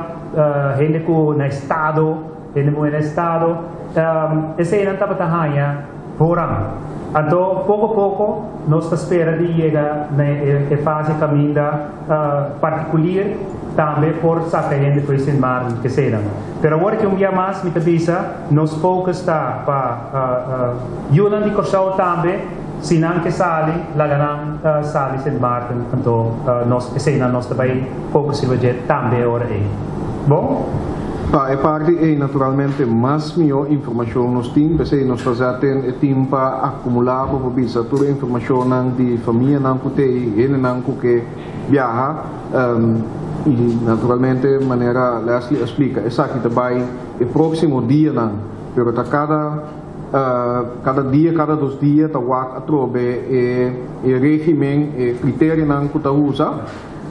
C: hende ku na estado, hende muhé na estado, eseinan tabata haña voorrang. Anto poko poko nos ta spera di yega na e fase kaminda partikulier tambe por saka hende for di Sint Maarten keseinan. Pero awor ki un bia mas mi ta bisa nos focus ta pa yunan di Kòrsou tambe. Si nan ke sali, laga nan sali Sint Maarten, anto nos eseinan nos ta bai focus riba dje tambe e ora ei. Bon?
B: Pa e parti ei naturalmente mas mihó informashon nos tin, p'esei nos ta zet e tim pa akumulá pa por bisa tur e informashonnan di famianan ku t'ei, hendenan ku ke biaha i naturalmente manera Leslie a splika esaki ta bai e próksimo dianan, pero ta kada. Kada dia, kada dos dia ta wak atrobe e regimen, e kriterianan ku ta usa.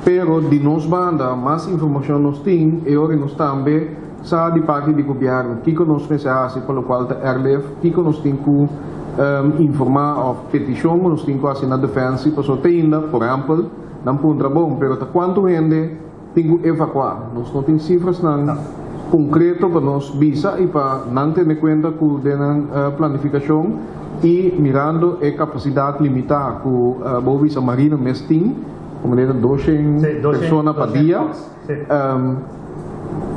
B: Pero di nos banda mas informashon nos tin, e ora nos tambe sa di parti di gobièrnu kiko nos mester hasi pa lokual ta airlift, kiko nos tin ku Informá òf petishon ku nos tin ku hasi na Defensie pasobra te ainda, por ehèmpel, nan puntra bon, pero ta kuantu hende tin ku evakuá? Nos no tin sifrasnan konkreto pa nos bisa i pa nan tene kuenta ku den nan planifikashon i mirando e kapasidat limitá ku bo bisa Marina mes tin, komo manera 200 persona pa dia.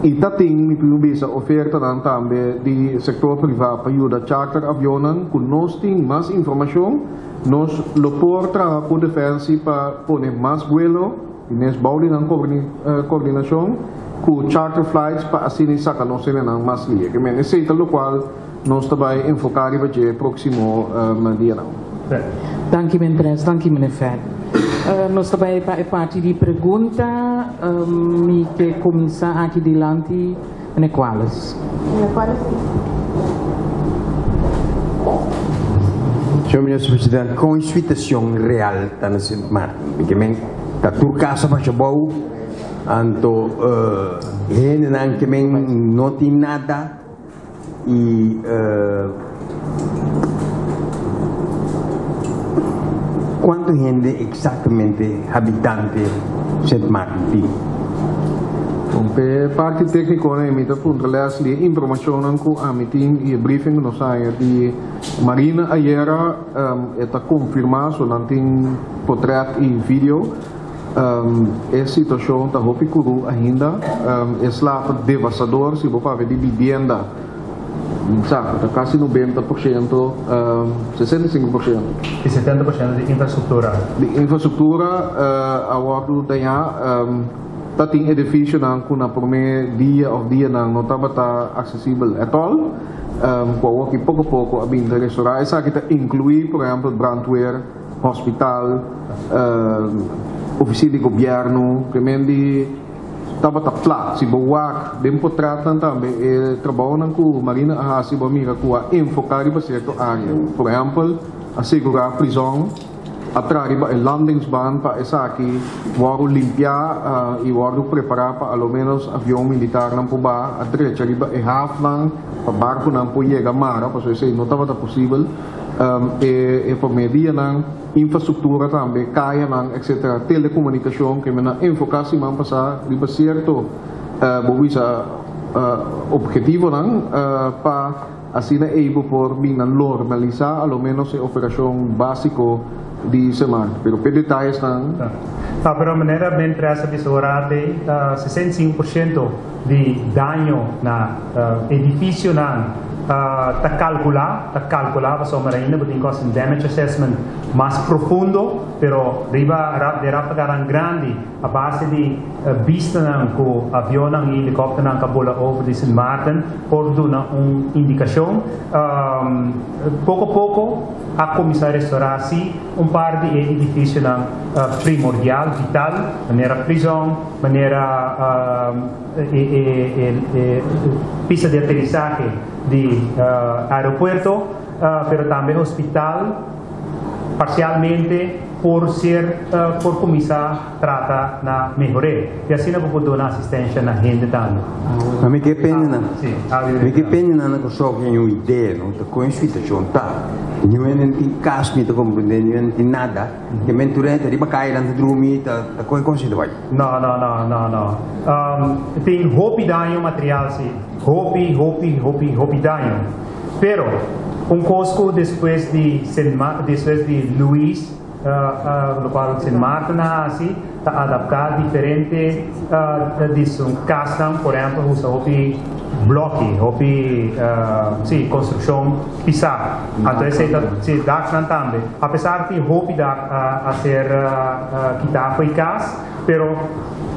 B: I ta tin, mi primo bisa, ofertanan tambe di sektor privá pa yuda charter avionnan. Ku nos tin mas informashon, nos lo por traha ku Defensie pa pone mas buelo di mes bou di nan koordinashon ku charter flights pa asina i saka nos hendenan mas lihe. Ke men esei ta lokual nos ta bai enfoká riba dje próksimo dianan.
A: Danki Mentres, danki Meneer Fer. Nos ta bai pa e parti di pregunta. Mi ke kuminsá aki dilanti Meneer Cuales.
D: Meneer Cuales.
E: Señor Minister President, kon e situacion real ta na Sint Maarten? Mi ke men ta tur casa basha bou, anto hendenan ke men no tin nada i Cuanto hende exactamente habitante Sint Maarten tin?
B: Bon, p'e parti tékniko nan mi ta puntra Leslie e informashonnan ku ami tin i e briefing ku nos haña di Marina ayera e ta konfirmá so nan tin potrèt i video. E situashon ta hopi kuru ainda. E sla ta devastador si bo papia di bibienda. Sa ku ta kasi 90%, 65%.
C: I 70% di infrastruktura.
B: Di infrastruktura a wòrdu dañá. Ta tin edifisionan ku na promé dia òf dianan no tabata aksesibel ètòl, ku awoki poko poko a bin ta restorá. Esaki ta inkluí por ehèmpel brandweer, hospital, ofisina di gobièrnu, ke men di tabata plat. Si bo wak den potretnan tambe e trabounan ku Marina a hasi bo a mira ku a enfoká riba sierto área. Por ehèmpel, a sigurá prizòn, a traha riba e landingsbaan pa esaki wòrdu limpiá i wòrdu prepará pa a lo ménos avion militarnan por baha, a drecha riba e hafnan pa barkunan por yega mara pasobra esei no tabata posibel. E promé dianan, infrastruktura tambe, kayanan etcetera, telekomunikashon ke men a enfoká siman pasá riba sierto bo bisa ophetivonan pa asina ei bo por bin na normalisá a lo ménos e operashon básiko di seman. Pero p'e detayesnan.
C: Ta, pero manera Ben Press a bisa ora te 65% di daño na edificionan ta calcula, ta calcula pasobra ainda bo tin cu haci un damage assessment mas profundo, pero riba de rafaganan grandi a base di bistanan cu avionnan y helicopternan ca bola over di Sint Maarten por duna un indicacion. Poco poco a cuminsa restaura si un par di e edificionan primordial, vital, manera prison, manera e pista di aterisahe di aeropuerto, pero tambe hospital parcialmente por ser por cuminsa trata na mehor'é y asina bo por duna asistencia na hende tambe.
E: Ma mi ke pende nan, mi ke pende nan na Kòrsou ku un idea no ta kon e situashon ta. Niun hende no tin kas mi ta komprendé, niun hende no tin nada. Ke men tur hende ta riba kaya nan ta drumi ta ta kon e kos ta bai.
C: No no no no no. Tin hopi daño material si, hopi hopi hopi hopi daño. Pero un kos ku despues di Sint Ma despues di Luis lokual Sint Maarten a hasi ta adaptá diferente di su kasnan, por ehèmpel usa hopi blòki, hopi si konstrukshon pisá. Anto esei ta si daknan tambe. Apesar di hopi dak a ser kitá for e kas, pero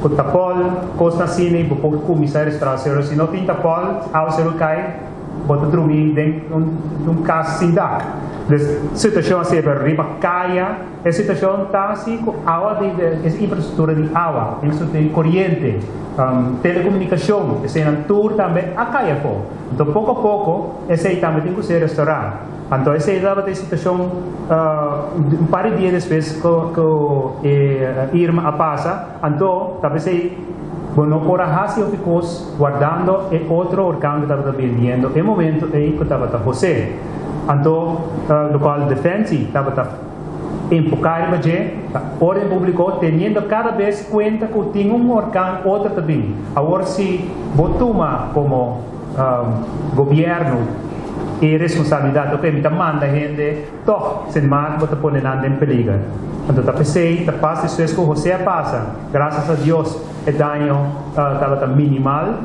C: ku tapòl kosnan asina bo por kuminsá restorá. Pero si no tin tapòl, awaseru kai. Bo ta drumi den un kas sin dak. Dus situashon a ser riba kaya, e situashon ta asi ku awa di e infrastruktura di awa, infrastruktura di koriente, telekomunikashon, eseinan tur tambe a kai afó. Anto poko a poko esei tambe tin ku ser restorá. Anto esei tabata e situashon un par di dia despues ku e Irma a pasa. Anto ta p'esei. Bo no por a hasi hopi kos wardando e otro orkan ku tabata biniendo e momento ei ku tabata José. Anto lokual Defensie tabata enfoká riba dje ta orden públiko teniendo kada bes kuenta ku tin un orkan otro ta bin. Awor si bo tuma komo gobièrnu e responsabilidat, ok mi ta manda hende. Tòg, Sint Maarten bo ta pone nan den peliger. Anto ta p'esei ta pas despues ku José a pasa. Grasias a Dios e daño tabata minimal,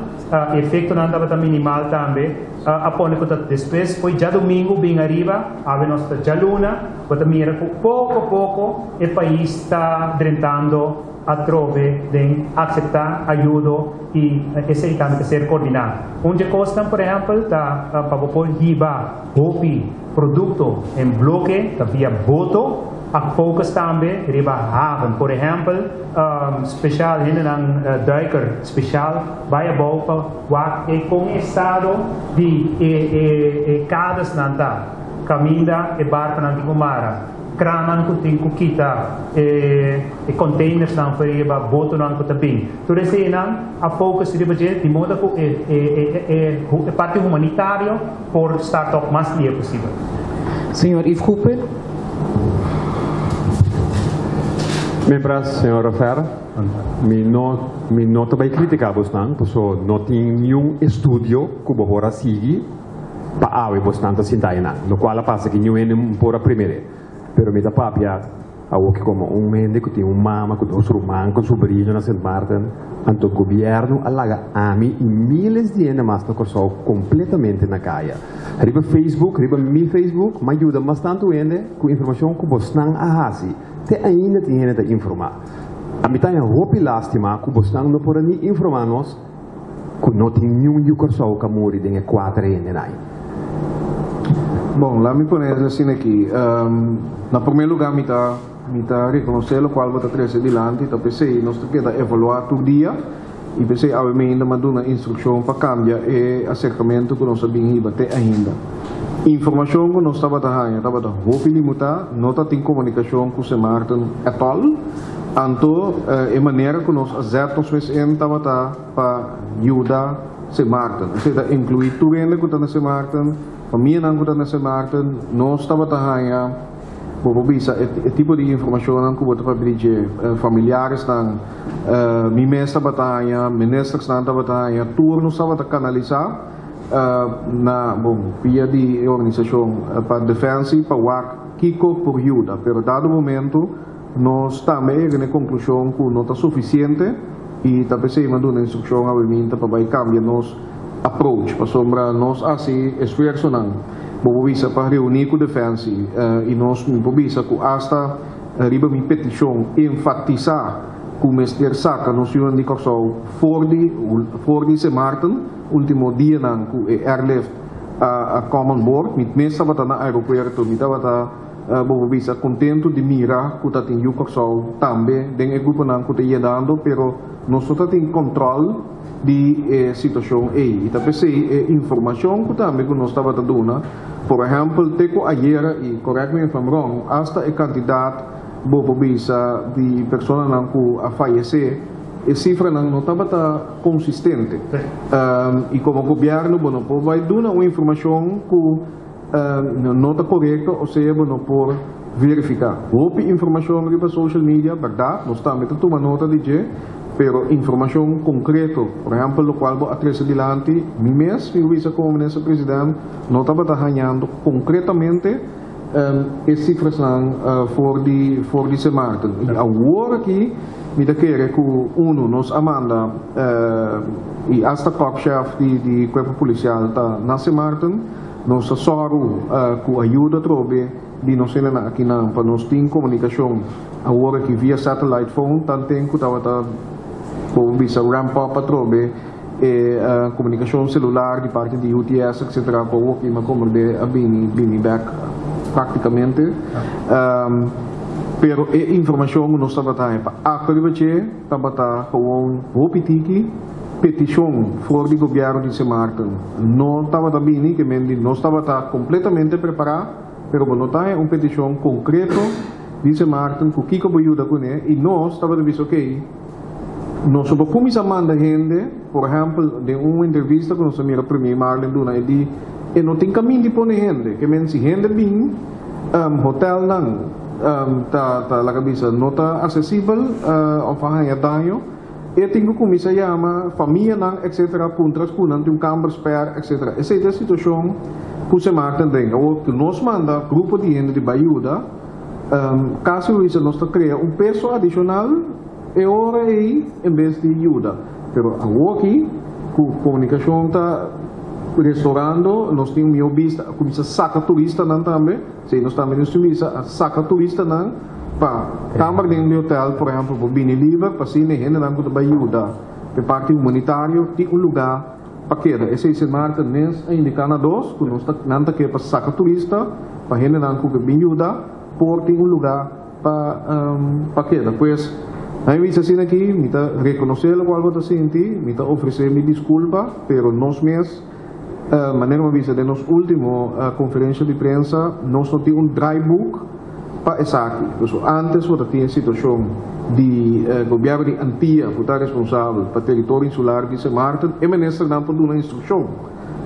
C: e efektonan tabata minimal tambe. A pone ku ta despues fo'i djadumingu bin ariba, awe nos ta djaluna, bo ta mira ku poko poko e pais ta drentando atrobe den akseptá ayudo i esei tambe ta ser kordiná. Un dje kosnan, por ehèmpel, ta pa bo por hiba hopi. Produkto en bloke ta via boto a focus tambe riba haven. Por ehempel, special hendenan duiker special bai abou pa wak e kon e estado di e e kadesnan ta, kaminda e barkonan tin ku mara, krannan ku tin ku kita e e containersnan for riba botonan ku ta bin. Tur eseinan a focus riba dje di moda ku e e e e parti humanitario Por sta tòg mas lie posibel.
A: Señor Yves Cooper.
D: Mientras, señor Rafer, mi no mi no ta bai critica bosnan, paso no tin niun estudio cu bo por a sigui pa awe bosnan ta sinta einan, locual a pasa cu niun hende por a primere. Pero mi ta papia Awoki komo un hende ku tin un mama ku dos ruman ku subrino na Sint Maarten, anto gobièrnu a laga ami i míles di hende mas na Kòrsou kompletamente na kaya. Riba Facebook, riba mi Facebook, m'a yuda mas tantu hende ku informashon ku bosnan a hasi. Te ainda tin hende ta informá. Ami ta haña hopi lástima ku bosnan no por a ni informá nos ku no tin niun yu Kòrsou ku a muri den e kuater hendenan ei.
B: Bon, laat mi pone es asina aki. Na promé lugá mi ta mi ta rekonosé lokual bo ta trese dilanti, ta p'esei nos ta keda evaluá tur dia i p'esei awe mi ainda m'a duna instrukshon pa kambia e aserkamentu ku nos a bin hiba te ainda. Informashon ku nos tabata haña tabata hopi limutá, no ta tin komunikashon ku Sint Maarten at all. Anto e manera ku nos a zet nos mes in tabata pa yuda Sint Maarten. Esei ta inkluí tur hende ku ta na Sint Maarten, famianan ku ta na Sint Maarten. Nos tabata haña, bo por bisa, e tipo di informashonnan ku bo ta papia di dje, familiaresnan, mi mes tabata haña, ministersnan tabata haña, tur nos tabata kanalisá na, bon, via di e organisashon pa Defensie pa wak kiko por yuda. Pero dado momento. Nos tambe a yega na e konklushon ku no ta sufisiente i ta p'esei mi a duna instrukshon awe minta pa bai kambia nos approach pasobra nos hasi esfuersonan, bo por bisa, pa reuní ku Defensie i nos mi por bisa ku asta riba mi petishon enfatisá ku mester saka nos yunan di Kòrsou for di for di Sint Maarten último dianan ku e airlift a come on board. Mi mes tabata na aeropuerto, mi tabata. Bo por bisa kontentu di mira ku ta tin yu Kòrsou tambe den e gruponan ku ta yedando, pero nos no ta tin kòntròl di e situashon ei. I ta p'esei e informashon ku tambe ku nos tabata duna, por ehèmpel te ku ayera, i correct me if I'm wrong, asta e kantidat bo por bisa di personanan ku a fayesé, e sifranan no tabata konsistente. I komo gobièrnu bo no por bai duna un informashon ku. No ta korekto osea bo no por verifiká. Hopi informashon riba social media, bèrdat, nos tambe ta tuma nota di dje, pero informashon konkreto, por ehèmpel lokual bo a trese dilanti, mi mes, mi bisa komo minister president, no tabata hañando konkretamente e sifrasnan for di for di Sint Maarten. I awor aki mi ta kere ku unu nos a manda i asta korpschef di di kuerpo polisial ta na Sint Maarten. Nos ta sòru ku ayuda atrobe di nos hendenan akinan pa nos tin komunikashon awor aki via satellite phone tanten ku tabata bo por bisa ramp up atrobe e komunikashon selular di parti di UTS etcetera ku awor ki mi a komprendé a bini bini bèk praktikamente. Pero e informashon ku nos tabata haña pa aktua riba dje tabata gewoon hopi tiki. Petishon for di gobièrnu di Sint Maarten no tabata bini, ke men di nos tabata kompletamente prepará, pero bo no ta haña un petishon konkreto di Sint Maarten ku kiko bo yuda kuné i nos tabata bisa okey, Nos no por kuminsá manda hende, por ehèmpel, den un entrevista ku nos a mira Premier Marlin duna e di e no tin kamin di pone hende. Ke men si hende bin, hotelnan ta ta laga bisa no ta asesibel òf a haña daño, e tin ku kuminsá yama famianan etcetera puntra ku nan tin un kamber spare etcetera. Esei ta e situashon ku Sint Maarten den. Awor ku nos manda grupo di hende di bai yuda, kasi bo bisa nos ta krea un peso adishonal. E ora ei en bes di yuda. Pero awoki ku komunikashon ta restorando nos tin un mihó bista a kuminsá saka turistanan tambe, si nos tambe nos tin bisa a saka turistanan pa kamber den di hotel por ehèmpel por bini liber pa asina e hendenan ku ta bai yuda e parti humanitario tin un lugá pa keda. Esei Sint Maarten mes a indiká na dos ku nos ta nan ta ke pa saka turista pa hendenan ku ke bin yuda por tin un lugá Pa pa keda. Pues, na mi bisa asina aki, mi ta rekonosé lokual bo ta sinti, mi ta ofresé mi diskulpa, pero nos mes, manera mi a bisa den nos último konferensha di prensa, nos no tin un draaiboek pa esaki. Pasobra ántes bo ta tin e situashon di gobièrnu di Antia ku ta responsabel pa teritorio insular di Sint Maarten, e ministernan por duna instrukshon.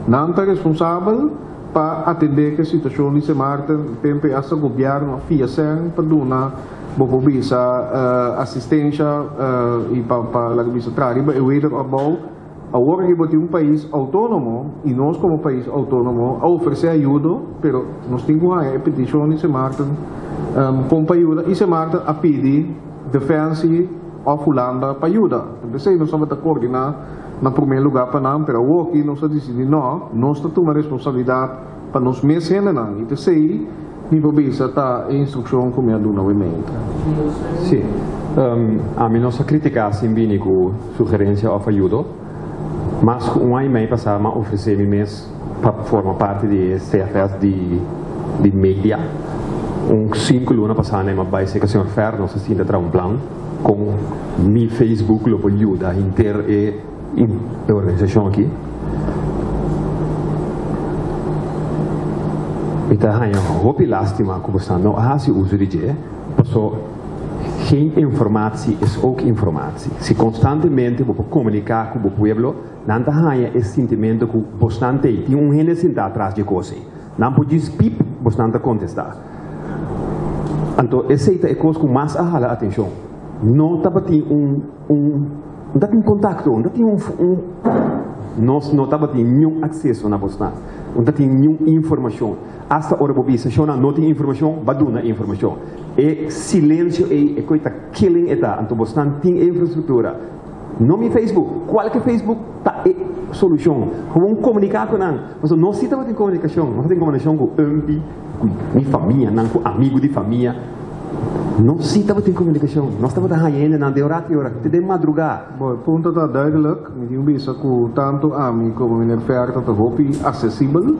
B: Nan ta responsabel. Pa atendé ku e situashon di Sint Maarten, tempu ei asta gobièrnu a fia sèn pa duna bo por bisa asistensha i pa pa laga bisa traha riba e wederopbouw. Awor aki bo tin un pais outónomo i nos komo pais outónomo a ofresé ayudo, pero nos tin ku haña e petishon di Sint Maarten kon pa yuda i Sint Maarten a pidi Defensie òf Hulanda pa yuda. P'esei nos tabata koordiná. Na promé lugá pa nan, pero awoki nos a disidí nò, nos ta tuma responsabilidat pa nos mes hendenan i p'esei mi por bisa ta e instrukshon ku mi a duna awe meinta.
D: Sí. Ami no sa kritiká sin bini ku sugerensia òf ayudo. Mas ku un aña i mei pasá m'a ofresé mi mes pa forma parti di e CFS di di media. Un sinku luna pasá mi a bai serka señor Fer, nos a sinta traha un plan. Kon mi Facebook lo por yuda henter e organisashon aki? Mi ta haña hopi lástima ku boso no a hasi uso di dje, paso geen informatie is ook informatie. Si konstantemente bo por komuniká ku bo pueblo, nan ta haña e sintimentu ku bosnan t'ei, tin un hende sintá tras dje kos ei. Nan por djis pip, bosnan ta kontestá. Anto esei ta e kos ku mas a hala atenshon. No tabatin un un no tabatin kontakto, no tabatin un un nos no tabatin niun akseso na bosnan, no tabatin niun informashon. Asta ora bo bisa shonnan no tin informashon, ba duna informashon. E silensio ei e koi ta killing e ta. Anto bosnan tin e infrastruktura. No mi Facebook, kualke Facebook ta e solushon. Gewoon komuniká ku nan. Pasobra nos si tabatin komunikashon, nos tabatin komunikashon ku Umpi. Ku mi famianan, ku amigu di famia. Nos sí tabatin komunikashon. Nos tabata haña hendenan den ora ki ora, te den madrugá.
B: Bo, e punto ta duidelijk. Mi tin bisa ku tantu ami komo meneer Ferta ta hopi asesibel.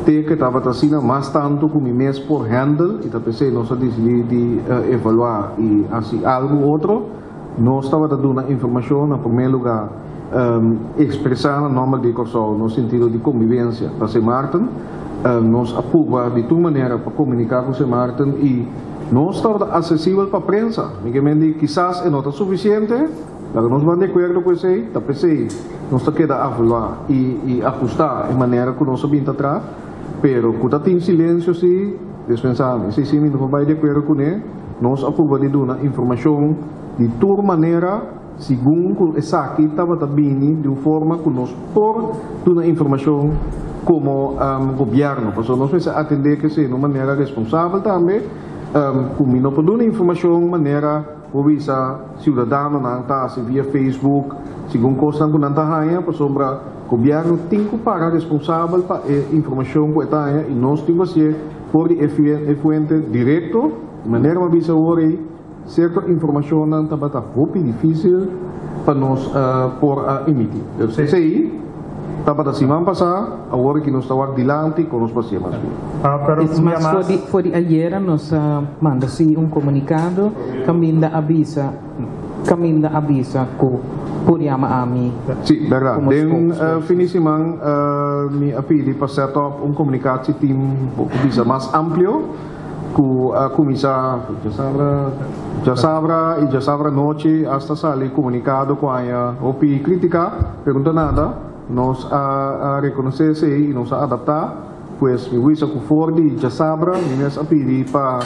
B: Te ke tabata asina mas tantu ku mi mes por handle i ta p'esei nos a disidí di evaluá i hasi algu otro. Nos tabata duna informashon na promé lugá ekspresá na nòmber di Kòrsou nos sentido di kombibensia pa Sint Maarten. Nos a purba di tur manera pa komuniká ku Sint Maarten i nos tabata asesibel pa prensa. Mi ke men di kisas e no ta sufisiente, laga nos ban di akuerdo ku esei, ta p'esei nos ta keda avalua i ahustá e manera ku nos a bin ta traha. Pero ku ta tin silensio si, dispensá mi, esei si mi no por bai di akuerdo kuné. Nos a purba di duna informashon di tur manera segun ku esaki tabata bini di un forma ku nos por duna informashon komo gobièrnu. Pasobra nos mester atendé ku esei na un manera responsabel tambe, ku mi no por duna informashon manera bo bisa siudadanonan ta hasi via Facebook segun kosnan ku nan ta haña, pasobra gobièrnu tin ku para responsabel pa e informashon ku e ta haña i nos tin ku hasié For di e fuente direkto, manera mi a bisa awor ei, sierto informashonnan tabata hopi difísil pa nos por a emití. Dus esei tabata siman pasá, awor aki nos ta wak dilanti kon nos por hasié mas bien.
A: Es mas, for di ayera nos a manda si un komunikado kaminda a bisa kaminda a bisa ku por yama ami
B: Sí, bèrdat.
A: komo
B: Den
A: spokesperson.
B: fin di siman mi a pidi pa set up un komunikatieteam bo por bisa mas amplio. Ku a kuminsá djasabra, djasabra i djasabra anochi asta sali komunikado ku haña hopi krítika, pero no ta nada, nos a rekonosé esei i nos a adaptá. Pues mi wisa ku for di djasabra mi mes a pidi pa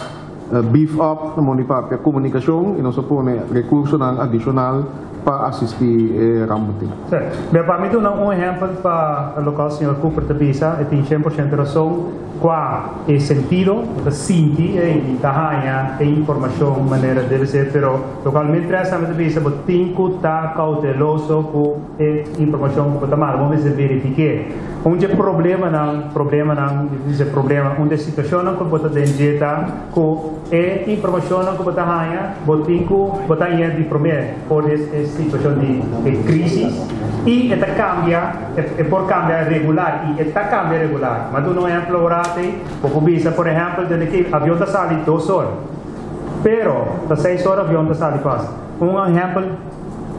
B: beef up, na modo di papia, komunikashon i nos a pone rekursonan adishonal pa asistí e rambutin.
C: Sí. Mira, pa mi duna un ehèmpel pa lokual señor Cooper ta bisa, e tin 100% rason. Kua e sentido, bo ta sinti i ta haña e informashon manera debe ser, pero lokual mi tres tambe ta bisa bo tin ku ta kouteloso ku e informashon ku bo ta manda, bo mester verifik'é. Un dje problemanan, problemanan, mi ta bisa problema, un dje situashonnan ku bo ta den dje ta ku e informashonnan ku bo ta haña, bo tin ku bo ta hañ'é di promé for di e situashon di e krísis i e ta kambia. E por cambia regular y e ta cambia regular. Ma duna un ehempel ora atey, bo por bisa por ehempel desde ki avion ta sali dos or, pero ta seis or avion ta sali pas. Un ehempel,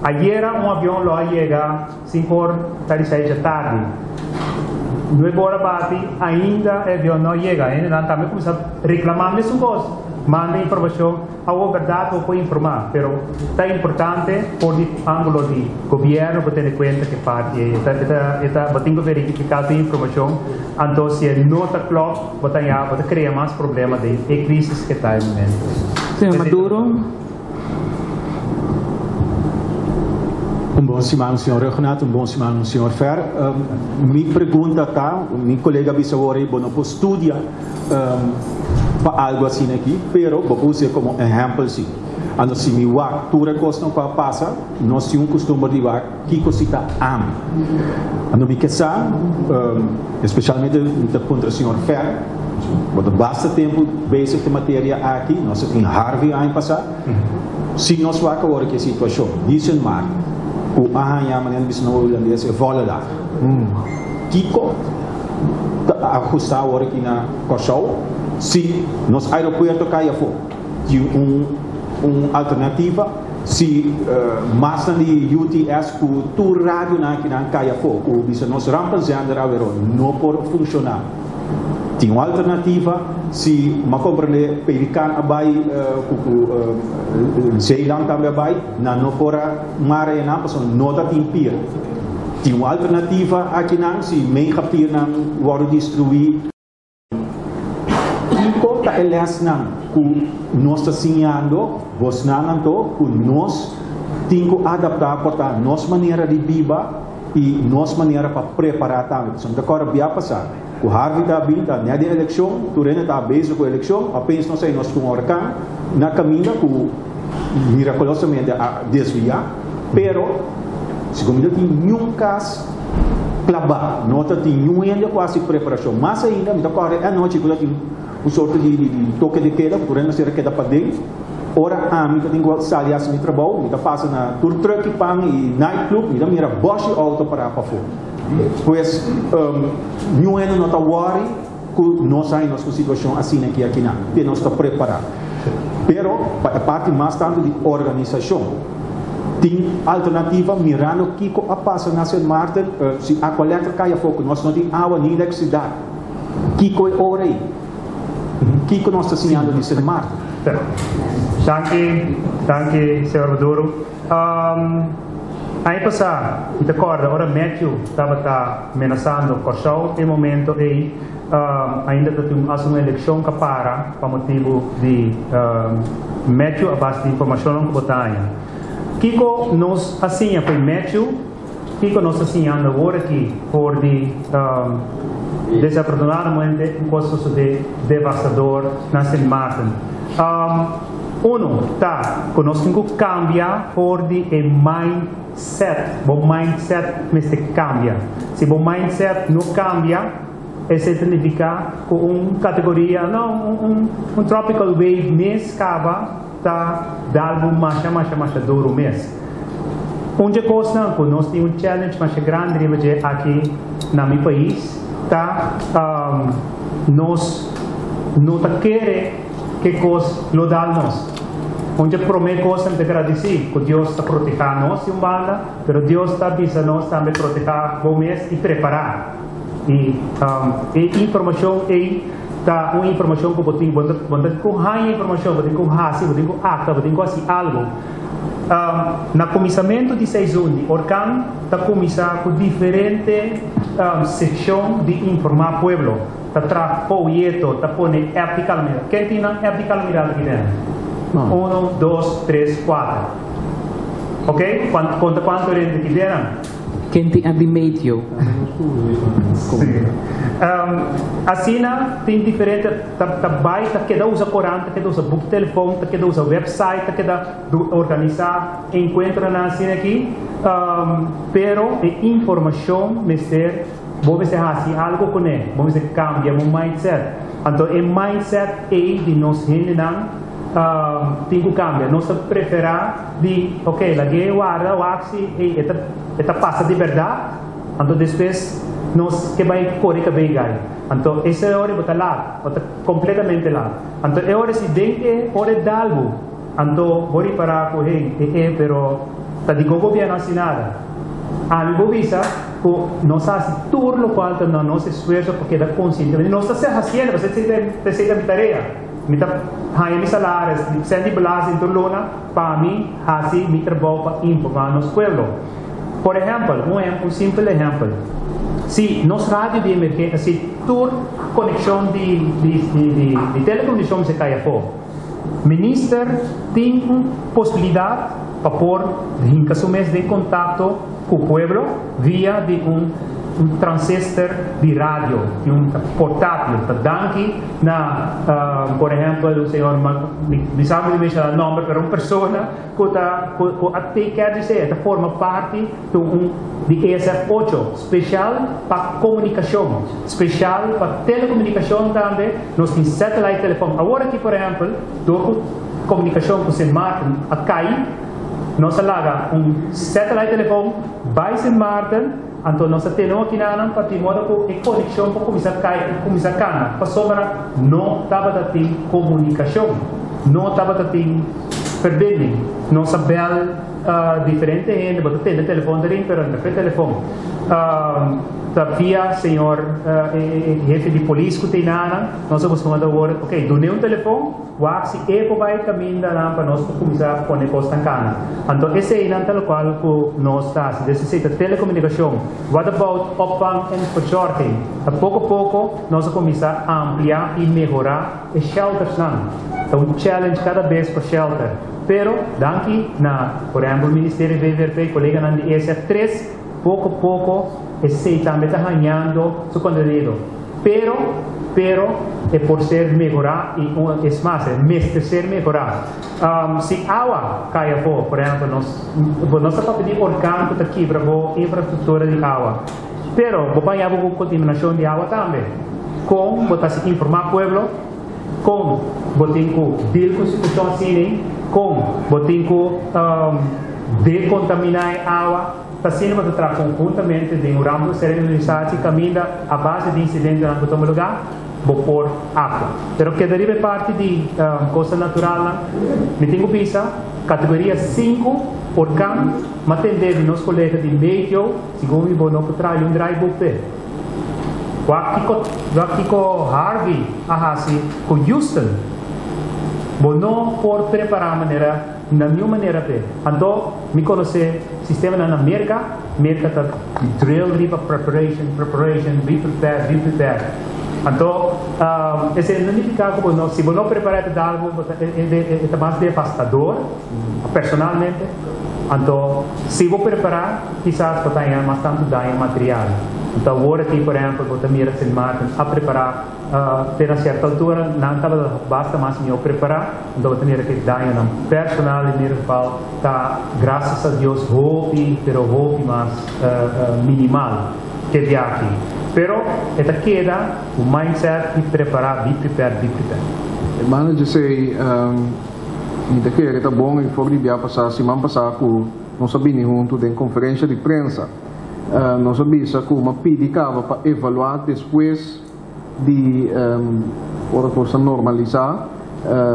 C: ayera un avion lo a yega cinco or ta di seis dja tardi, nuebe ora bati ainda e avion no a yega. Hendenan tambe cuminsa reclama mesun cos, manda informacion. Awor berdad bo por informa, pero ta importante for di angulo di gobierno bo tene cuenta ke parti ey. E ta, e ta, e ta, bo tin cu verifica tur informacion, anto si e no ta klop, bo ta ya, bo ta crea mas problema den e crisis ke ta e momento.
A: Señor Maduro.
F: Un bon siman señor Rhuggenaath, un bon siman señor Fer. Mi pregunta ta, mi colega a bisa awor ey bo no por studia pa algo asina aki, pero bo por us'é komo ehèmpel si. Anto si mi wak tur e kosnan ku a pasa, nos tin un kustumber di wak kiko si ta ami. Anto mi ke sa, espesialmente mi ta puntra señor Fer, bo ta basta tempu bezig ku e materia aki, nos a tin Harvey aña pasá, si nos wak awor ki e situashon di Sint Maarten ku a haña manera bisa na hulandes e volle dag. Kiko ta ahusta awor aki na Kòrsou si nos aeropuerto kai afó? Tin un un alternativa si masnan di UTS ku tur radionan akinan kai afó ku bisa nos rampenzender aweró no por funshoná? Tin un alternativa si m'a komprendé Pelikaan a bai ku ku Zeeland tambe a bai nan no por a mara e nan pasobra no ta tin pier. Tin un alternativa akinan si megapiernan wòrdu destruí. Kiko ta e lèsnan ku nos ta siñando bosnan anto ku nos tin ku adaptá por ta nos manera di biba i nos manera pa prepará tambe? Pasobra mi ta kòrda bia pasá ku Harvey ta bin ta nèt den elekshon, tur hende ta bezig ku elekshon, apens nos a nos ku un orkan na kaminda ku mirakulosamente a desviá, pero segun mi no tin niun kas klabá, no ta tin niun hende ku hasi preparashon. Mas ainda mi ta kòrda e anochi ku ta tin un sorto di toke de keda ku tur hende mester a keda paden. Ora ami ta tin ku sali hasi mi trabou, mi ta pasa na tur trùk i pan i nightclub, mi ta mira bòshi outo pará pafó. Pues niun hende no ta wòri ku nos haña nos ku situashon asina aki akinan, te nos ta prepará. Pero pa e parti mas tantu di organisashon, tin alternativa mirando kiko a pasa na Sint Maarten, si Aqualectra kai afó ku nos no tin awa ni elektrisidat, kiko e ora ei? Kiko nos ta siñando di Sint Maarten?
C: Danki, danki señor Maduro. Aña pasá mi ta kòrda ora Matthew tabata menasando Kòrsou e momento ei ainda ta tin hasta un elekshon ka para pa motibu di Matthew a base di informashonnan ku bo ta haña. Kiko nos a siña fo'i Matthew? Kiko nos ta siñando awor aki for di desafortunadamente un kos sosodé devastador na Sint Maarten? Uno ta ku nos tin ku kambia for di e mindset. Bo mindset mester kambia. Si bo mindset no kambia, esei ta nifiká ku un kategoria, no, un tropical wave mes kaba ta dal bo masha masha masha duru mes. Un dje kosnan ku nos tin un challenge masha grandi riba dje aki na mi pais ta nos no ta kere ke kos lo dal nos. Un dje promé kosnan mi ta gradisí ku Dios ta protehá nos di un banda, pero Dios ta bisa nos tambe protehá bo mes i prepará. I e informashon ei. Ta un informashon ku bo tin, bo no ta ku haña informashon, bo tin ku hasi, bo tin ku aktua, bo tin ku hasi algu. Na kuminsamentu di seizoen di orkan ta kuminsá ku diferente sekshon di informá pueblo. Ta traha foyeto, ta pone app di kalamidat. Ken tin nan app di kalamidat aki den? Uno, dos, tres, kuater. Oke, konta kuantu rende ki den nan?
A: Ken tin app di meteo?
C: Sí. Asina tin diferente, ta bai, ta keda usa korant, ta keda usa buki telefon, ta keda usa website, ta keda organisá enkuentronan asina aki. Pero e informashon mester, bo mester hasi algu kuné, bo mester kambia bo mindset. Anto e mindset ei di nos hendenan tin ku kambia. Nos ta preferá di, ok, lag'é warda wak si ei e ta e ta pasa di bèrdat, anto despues nos ke bai kore kabei gai. Anto esei ora bo ta lat, bo ta kompletamente lat. Anto e ora si den e ora e dal bo, anto bo ripará ku hey, e e pero ta di gobièrnu hasi nada. Ami bo bisa ku nos a hasi tur lokual ta na nos esfuerso pa keda konsiente. Nos ta hasiendo, pasobra esei ta mi tarea. Mi ta haña mi salaris, mi sèn di belasting tur luna pa mi hasi mi trabou pa informá nos pueblo. Por ehèmpel, un un simpel ehèmpel, si nos radio di emergensia, si tur konekshon di di di di telekomunikashon mester kai afó, minister tin un posibilidat pa por hinka su mes den kontakto ku pueblo via di un un transistor di radio, di un portátil. Ta danki na, por ehempel, un señor, mi sa ku mi menshona nomber, pero un persona ku ta ku a take care di esei, e ta forma parti di un di ESF ocho, speshal pa komunikashon, speshal pa telekomunikashon tambe, nos tin satellite telefòn. Awor aki, por ehempel, dor ku komunikashon ku Sint Maarten a kai, nos a laga un satellite telefòn bai Sint Maarten, anto nos a tene un akinanan pa tin moda ku e konekshon por kuminsá kai, kuminsá kana, pasobra no tabata tin komunikashon, no tabata tin verbinding. Nos a bèl diferente hende, bo ta tende telefòn ta rin, pero no ta kue telefòn. Ta via señor e hefe di polis ku ta einanan, nos a buska manda wòrdu, ok, dun'é un telefòn. Wak si e por bai kaminda nan pa nos por kuminsá pone kosnan kana. Anto eseinan ta lokual ku nos ta hasi. Des esei ta telekomunikashon. What about opvang en verzorging? Ta poko poko nos a kuminsá amplia i mehorá e sheltersnan. Ta un challenge kada bes pa shelter. Pero danki na por ehèmpel Ministerio VVRP, koleganan di ESF tres, poko poko esei tambe ta hañando su kontenido. Pero, pero e por ser mehorá i un, es mas, e mester ser mehorá. Si awa kai afó, por ehèmpel, nos, bo no ta papia di orkan ku ta kibra bo infrastruktura di awa, pero bo baña bo ku kontaminashon di awa tambe. Kon bo ta hasi informá pueblo? Kon bo tin ku deal ku situashon asina? Kon bo tin ku dekontaminá e awa? Ta asina bo ta traha konhuntamente den un rampo serenisatie kaminda a base di insidentenan ku tuma lugá bo por aktua. Pero keda riba e parti di kosnan naturalnan, mi tin ku bisa kategoria sinku orkan m'a tende di nos kolega di meteo segun mi bo no por traha un draaiboek p'e. Wak kiko wak kiko Harvey a hasi ku Houston. Bo no por prepará manera Na niun manera p'e. Anto mi konosé sistemanan na Merka, Merka ta drill riba preparation, preparation, be prepared, be prepared. Anto esei no nifiká ku bo no, si bo no prepará e ta dal bo, bo ta e ta mas devastador, personalmente. Anto si bo prepará kisas bo ta haña mas tantu daño material. Anto awor aki por ehèmpel bo ta mira Sint Maarten a prepará. Te na sierto altura nan tabata basta mas mihó prepará, anto bo ta mira ku e dañonan personal in ieder geval ta grasias a Dios hopi pero hopi mas minimal ke di aki. Pero e ta keda ku mindset di prepará, be prepared, be prepared.
B: Hermano José, mi ta kere ta bon i for di bia pasá, siman pasá ku nos a bini huntu den konferensha di prensa, nos a bisa ku m'a pidi kaba pa evaluá despues di ora cos ta normalisa,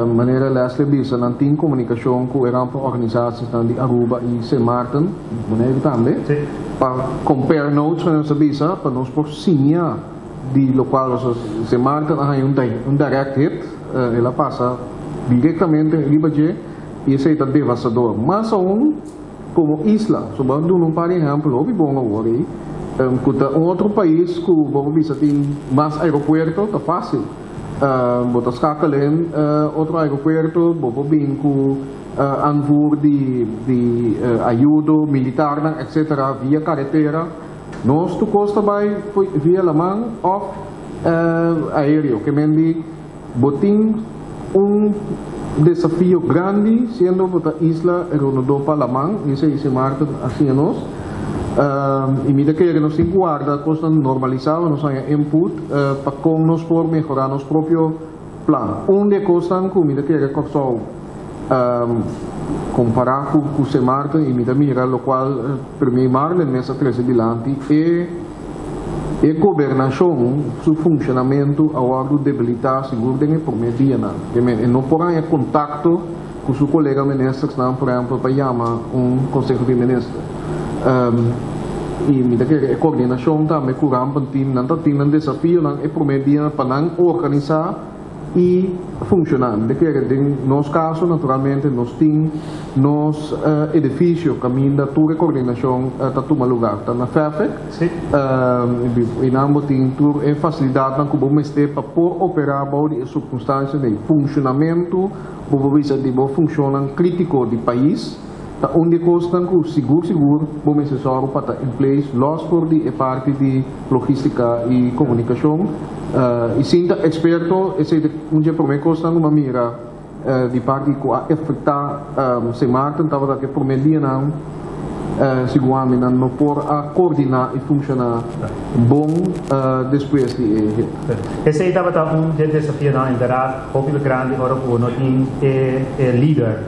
B: manera Leslie a bisa nan tin comunicacion cu e rampenorganisatiesnan di Aruba y Sint Maarten, Boneiru tambe, pa compare notes manera nos a bisa, pa nos por siña di lokual Sint Maarten a haña un direct hit, el a pasa direktamente riba dje i esei ta devastador. Mas aun komo isla. So bo a duna un par di ehèmpel hopi bon awor ei, ku ta un otro pais ku bo por bisa tin mas aeropuerto, ta fásil. Bo ta skakel den otro aeropuerto, bo por bin ku aanvoer di ayudo militarnan etcetera via karetera. Nos tur kos ta bai via laman òf aéreo. Ke men di bo tin un desafio grandi siendo bo ta isla rondó pa laman, esei Sint Maarten a siña nos. I mi ta kere nos tin ku warda kosnan normalisá pa nos haña input pa kon nos por mehorá nos propio plan. Un di e kosnan ku mi ta kere Kòrsou kompará ku Sint Maarten i mi ta mira lokual Premier Marlin mes a trese dilanti e e gobernashon su funshonamentu a wòrdu debilitá sigur den e promé dianan. E no por haña kontakto ku su kolega ministersnan, por ehèmpel, pa yama un konseho di minister. I mi ta kere e koordinashon tambe ku Rampenteam, nan ta tin nan desafionan e promé dianan pa nan organisá i funshoná. Mi ta kere den nos kaso naturalmente nos tin nos edifisio kaminda tur e koordinashon ta tuma lugá, ta na Fefec. I nan bo tin tur e fasilidatnan ku bo mester pa por operá bou di e sirkunstansia di funshonamentu. Bo por bisa di bo funshonnan krítiko di pais ta un di e kosnan ku sigur sigur bo mester sòru pa ta in place lòs for di e parti di logístika i komunikashon. I sin ta eksperto esei ta un di e promé kosnan ku mi a mira di parti ku a efektá Sint Maarten tabata ku e promé dianan Segun ami nan no por a coordina y funciona bon despues di e hit.
C: Esey tabata un dje desafionan inderdaad hopi grandi ora cu no tin e lider.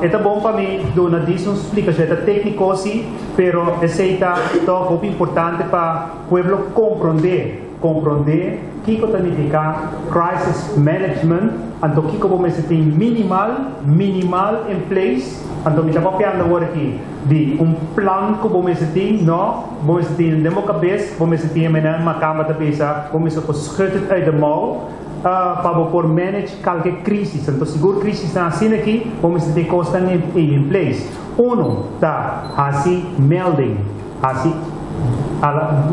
C: E ta bon pa mi duna dis un splicacion, e ta tecnico si, pero esey ta toch hopi importante pa pueblo compronde, compronde kico ta nifica crisis management, anto kico bo mester tin minimal, minimal in place. Anto mi ta papiando awor aki di un plan ku bo mester tin, no, bo mester tin den bo kabes, bo mester tin e menen makamba ta bisa, bo mester por schud het uit de mouw pa bo por manage kalke krisis. Anto sigur krisisnan asina aki bo mester tin kosnan ei in place. Uno ta hasi melding, hasi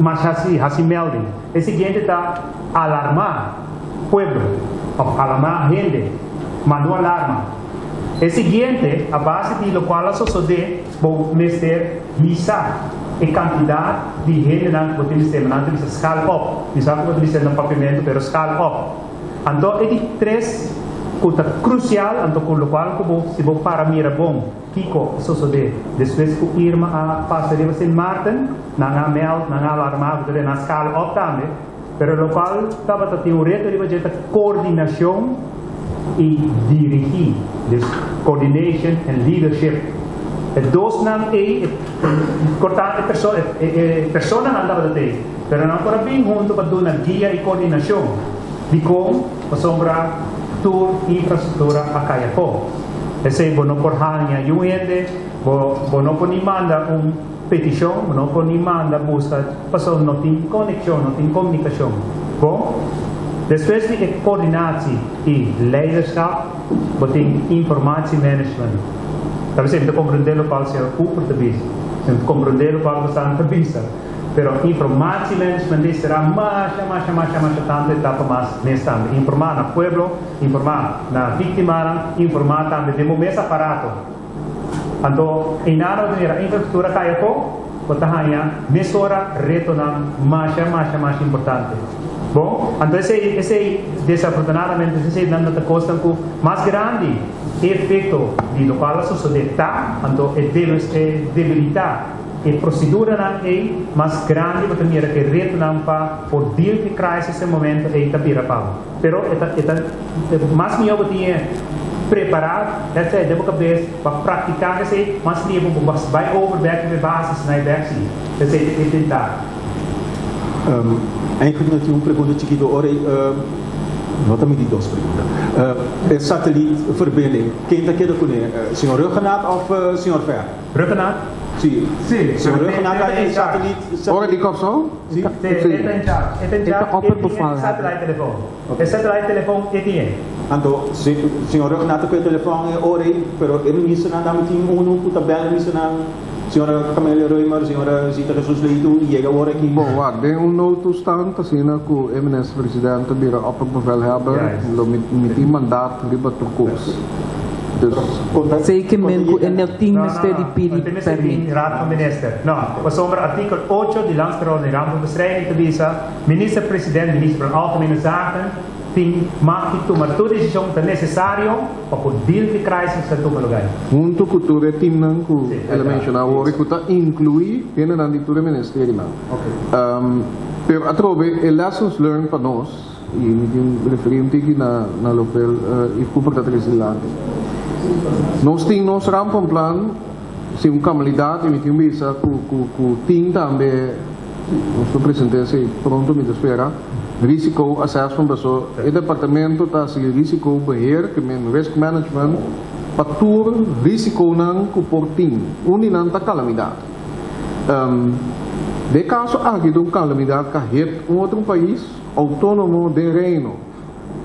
C: mas hasi hasi melding. E siguiente ta alarma pueblo of alarma hende, manda un alarma. E siguiente, a base di lokual a sosodé, bo mester hisa e kantidat di hendenan ku bo tin mester. Nan ta bisa schaal op. Mi sa ku bo ta bisa na papiamentu, pero schaal op. Anto e di tres ku ta krusial, anto ku lokual ku bo, si bo para mira bon kiko a sosodé despues ku Irma a pasa riba Sint Maarten, nan a mèld, nan a alarmá, bo ta nan schaal op tambe. Pero lokual tabata tin un reto riba dje ta koordinashon i dirigí, dus coordination and leadership. E dosnan ei, por ta e perso e personanan tabata t'ei, pero nan por a bin huntu pa duna guia i koordinashon. Dikon? Pasobra tur infrastruktura a kai afó. Esei bo no por haña yu hende, bo bo no por ni manda un petishon, bo no por ni manda buska pasobra no tin konekshon, no tin komunikashon. Bon, despues di e koordinatie i leiderschap, bo tin informatiemanagement. Ta bisa mi ta komprendé lokual señor Cooper ta bisa, mi ta komprendé lokual boso ta bisa, pero informatiemanagement ei será masha, masha, masha, masha tantu etapa mas mes tambe. Informá na pueblo, informá na víktimanan, informá tambe den bo mes aparato. Anto einan bo ta mira infrastruktura kai afó, bo ta haña mesora retonan masha, masha, masha importante. Bon, anto esei, esei desafortunadamente esei nan ta kosnan ku mas grandi efekto di lokual a sosodé ta, anto e e debilitá e proseduranan ei mas grandi bo ta mira ku e retonan pa por deal ku e crisis e momento ei ta bira pa bo. Pero e ta e ta mas mihó bo tin e prepará esei den bo kabes pa praktiká esei mas lihe bo bo bai over bèk riba e basis na e bèk si esei ta intentá.
F: Eigenlijk no tin un pregunta chikitu ora ei no ta midi dos pregunta. E satellietverbinding ken ta keda kuné? Señor Ruggenaath of señor Ver?
C: Ruggenaath.
F: Si.
C: Si,
F: Señor
C: pero
F: Rhuggenaath
C: e ta
F: ta
C: in charge.
F: satellite.
B: Ora di Kòrsou?
C: Si, e ta in charge. E ta in
A: E ta
C: charge.
A: opperbevel.
C: Satellite telefoon. E satellite telefoon e tin.
F: Anto, señor Rhuggenaath ku e telefòn e ora ei, pero e ministernan tambe tin unu ku ta bèl ministernan, señora Camelia Römer, señora Zita Jesus Leito, i yega ora aki.
B: Bon, wak, den un noodtoestand asina ku e minister-president ta bira opperbevelhebber, lo mi mi tin mandaat riba tur kos. Dus.
A: Zeker men ku e no tin
C: No, no,
A: mester di
C: no.
A: pidi
C: No tin mester di
A: permit.
C: Raad van Minister. No, pasobra artikel 8 di Landsverordening Rampenbestrijding ta bisa, Minister-president, Minister van Algemene Zaken, Tin mag di tuma tur desishon ku ta nesesario pa por deal ku e crisis ta tuma lugar.
B: Huntu ku tur e timnan ku el a menshoná awor i ku ta inkluí hendenan di tur e ministerionan. Pero atrobe e lessons learned pa nos, i mi tin referí un tiki na na loke Yves Cooper ta trese dilanti. Nos tin nos rampenplan si un kamalidat i mi tin bisa ku ku ku tin tambe nos lo present'é esei pronto mi ta spera. Risico assessment paso e departamento ta haci risico beheer ke men risk management pa tur risiconan cu por tin. Un di nan ta calamidad. Den e caso aki ta un calamidad ca hit un otro pais autonomo den Reino.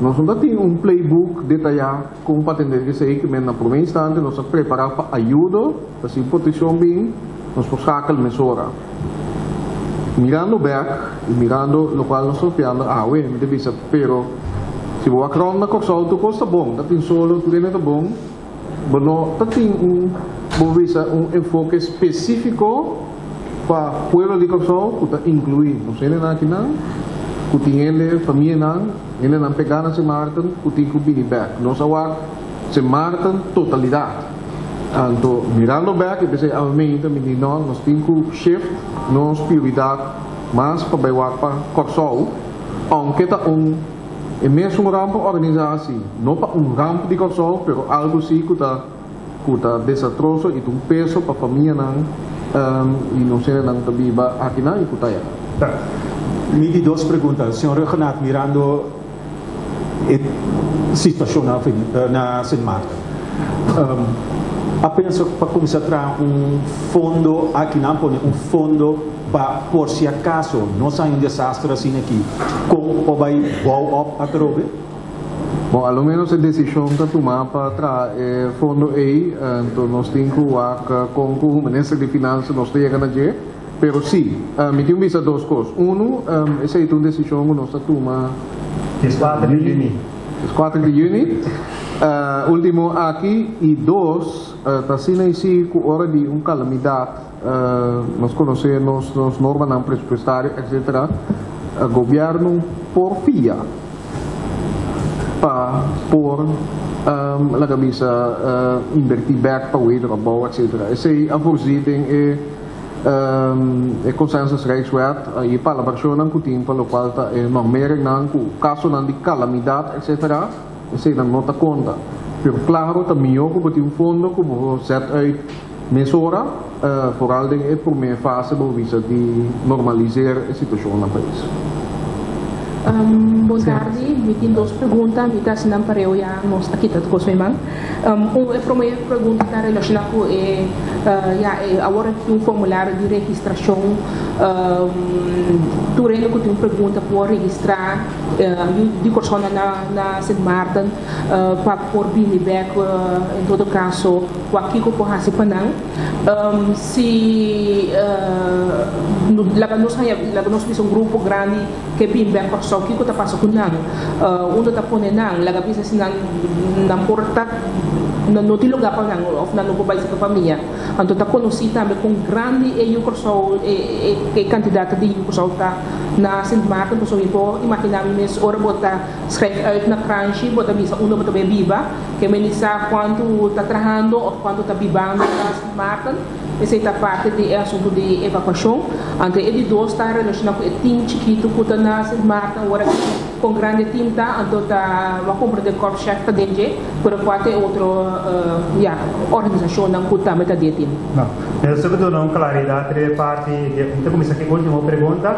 B: Nos no ta tin un playbook detaya con pa atende esey ke men na prome instante nos ta prepara pa ayudo pa si proteccion bin nos por schakel mesora. Mirando bek y mirando locual nos ta papiando awe, mi ta bisa, pero si bo wak rond na Corsou tur cos ta bon, ta tin solo, tur hende ta bon, bo no ta tin un, bo bisa, un enfoke specifico pa pueblo di Corsou cu ta inclui nos hendenan akinan, cu tin hende, famianan, hendenan pega na Sint Maarten cu tin cu bini bek. Nos a wak Sint Maarten totalidad. Anto mirando bek e pensé awe meinta mi di no, nos tin ku shift nos prioridat mas pa bai wak pa Kòrsou, ounke ta un e mesun ramp organisasi, no pa un ramp di Kòrsou pero algu si ku ta ku ta desatroso i ta un peso pa famianan i nos hendenan ku ta biba akinan i ku ta ayá.
F: Mi di dos pregunta, señor Rhuggenaath, mirando e situacion na Sint Maarten. A pensa pa cuminsa traha un fondo aki nan pone un fondo pa por si acaso nos hay un desastre asina aki con por bay bouw op atrobe?
B: Bon, a lo menos e decision ta tuma pa traha e fondo ey, anto nos tin cu wak con cu Minister di Finansa nos ta yega na dje. Pero sí, mi tin un bisa dos kos. Unu, esei ta un desishon ku nos ta tuma.
C: Dieskuater di yüni.
B: Dieskuater di yüni, último aki. I dos, ta asina i sí ku ora di un kalamidat, nos konosé nos nos normanan presupuestario, etcétera, gobièrnu por fia pa por laga bisa inbertí bèk pa wederopbouw, etcétera. Esei a voorzí den e. E Consensus Rijkswet i e palabrashonnan ku tin pa lokual ta e normeringnan ku kasonan di kalamidat etsetera, eseinan no ta konta. Pero klaro ta mihó ku bo tin un fondo ku bo zet uit mesora, foral den e promé fase bo bisa di normaliseer e situashon na pais.
G: Bon tardi, mi tin dos pregunta, mi ta hasi nan pareu ya nos a kita tur kos mi man. Un e prome pregunta ta relashoná ku e ya e awor aki tin un formulario di registrashon tur hende ku tin un pregunta por registrá yu di Kòrsou na na Sint Maarten pa por bini bèk en todo kaso wak kiko por hasi pa nan. Si laga nos haña laga nos bisa un grupo grandi ke bin bèk Kòrsou kiko ta pasa ku nan? Unda ta pone nan? Laga bisa si nan nan por ta nan no tin lugá pa nan òf nan no por bai serka famia. Anto ta konosí tambe kon grandi e yu Kòrsou e e kantidat di yu Kòrsou ta na Sint Maarten pasobra mi por imaginá mi mes ora bo ta schrijf uit na kranshi bo ta bisa unda bo ta bai biba ke men di sa kuantu ta trahando òf kuantu ta bibando na Sint Maarten. Esei ta parti di e asuntu di evakuashon. Anto e di dos ta relashoná ku e tim chikitu ku ta na Sint Maarten ora ki kon grandi e tim ta, anto ta bo a komprendé Korpschef ta den dje, pero kua ta e otro ya organisashonnan ku tambe ta di e tim?
C: No. Mi ta duna un klaridat riba e parti di, mi ta kuminsá ku e último pregunta.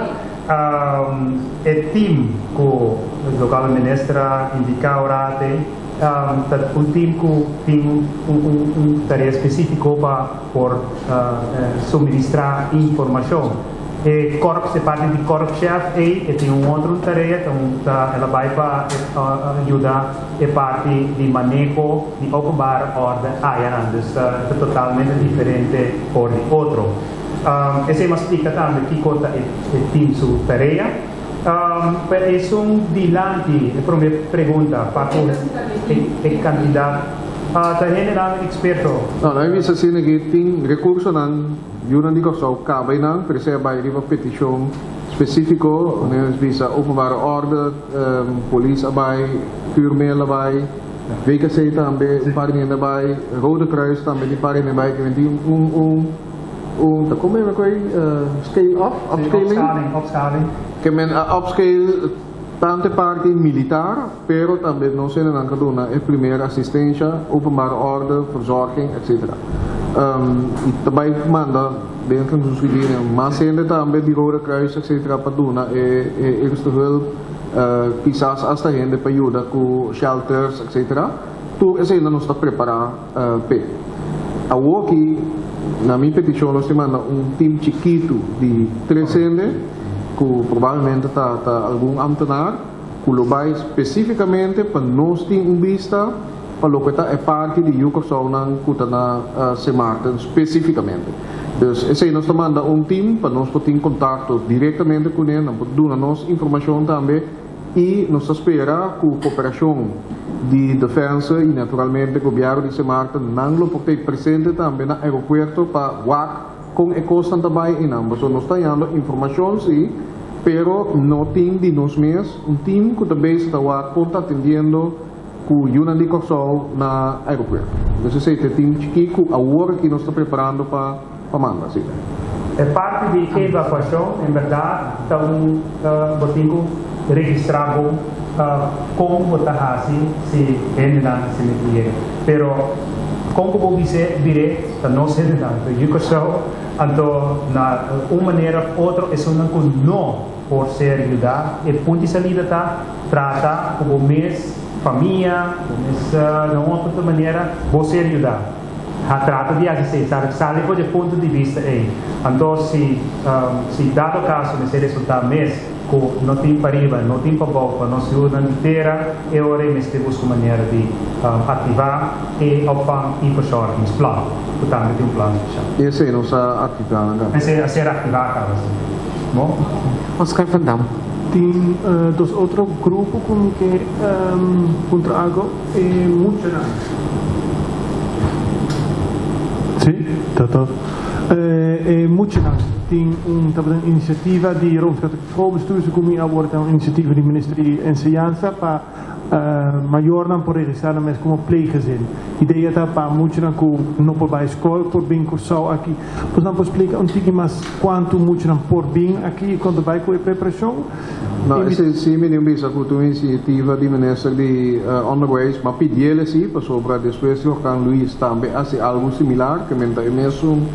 C: E tim ku lokal minister a indiká ora te. Ta un team ku tin un tarea spesífiko pa por suministrá informashon. E korps, e parti di korpschef ei, e tin un otro tarea, ta un ta el a bai pa yuda e parti di maneho di openbare orde ayanan. Dus ta totalmente diferente for di otro. Esei mas splika tambe kiko ta e team su tarea. Pero esun dilanti e prome pregunta pa ku e kantidat ta hendenan eksperto.
B: No, nan a bisa asina ki tin rekursonan yunan di Kòrsou kaba i nan pero esei a bai riba petishon spesífiko, nan a bisa openbare orde, polis a bai, Vuurmail a bai, VKC tambe un par di hende a bai, Rode Kruis tambe tin par di hende a bai, tin un un. Un ta come me koe scale up, upscaling?
C: Upscaling, upscaling.
B: Ke men a upscale tanto e parti militar, pero tambe nos hendenan ka duna e primer asistencia, openbare orde, verzorging, etc. Y ta bay manda dentro di nos regering mas hende tambe di Rode Kruis, etc. Pa duna e e eerste hulp, kisas hasta hende pa yuda cu shelters, etc. Tur eseinan nos ta prepara. P'e. Awoki, na mi petishon nos tin manda un tim chikitu di tres hende, ku probablemente ta ta algun amtenar, ku lo bai spesífikamente pa nos tin un bista pa loke ta e parti di Yu Kòrsounan ku ta na Sint Maarten spesífikamente. Dus esei nos ta manda un tim pa nos por tin kontakto direktamente kuné, nan por duna nos informashon tambe. I nos ta spera ku koperashon di Defensa i naturalmente Gobièrnu di Sint Maarten nan lo por tei presente tambe na aeropuerto pa wak kon e kosnan ta bai einan. Pasobra nos ta hañando informashon si, pero no tin di nos mes un tim ku ta bezig ta wak kon ta atendiendo ku yunan di Kòrsou na aeropuerto. Entonces esei ta e tim chikí ku awor aki nos ta preparando pa. Pa manda, si.
C: E parti di evakuashon en bèrdat ta un bo tin ku registrá bo kon bo ta hasi si hendenan si mester yega. Pero kon ku bo bis'é bir'é ta nos hendenan ta yu Kòrsou anto na un manera òf otro esunnan ku no por ser yudá e punto di salida ta trata ku bo mes famia bo mes na un òf otro manera bo ser yudá. A trata di haci esey, sabi, sali for di e punto di bista ey. Anto si, si dado caso mester resulta mes cu no tin pariba, no tin pabou pa nos yunan di tera, e ora ey mester busca un manera di activa e opvang y verzorgingsplan, cu tambe tin un plan special.
B: Y esey nos a activa nan caba?
C: Esey a ser activa caba, si. Bon.
A: Oscar van Dam.
H: Tin dos otro grupo cu mi ke puntra algo. E muchanan. Sí, ta ta. E muchanan tin un tabata un inisiativa di Rooms Katholieke Schoolbestuur, segun mi awor ta un inisiativa di Minister di Enseñansa pa mayornan por registrá nan mes komo pleeggezin. Idea ta pa muchanan ku no por bai skol por bin Kòrsou aki. Pues nan por splika un tiki mas kuantu muchanan por bin aki i kon ta bai ku e preparashon?
B: No, esei si mi tin bisa ku ta un inisiativa di minister di Onderwijs, ma pidiel esei pasobra despues di Orkaan Luis tambe hasi algu similar, ke men ta e mesun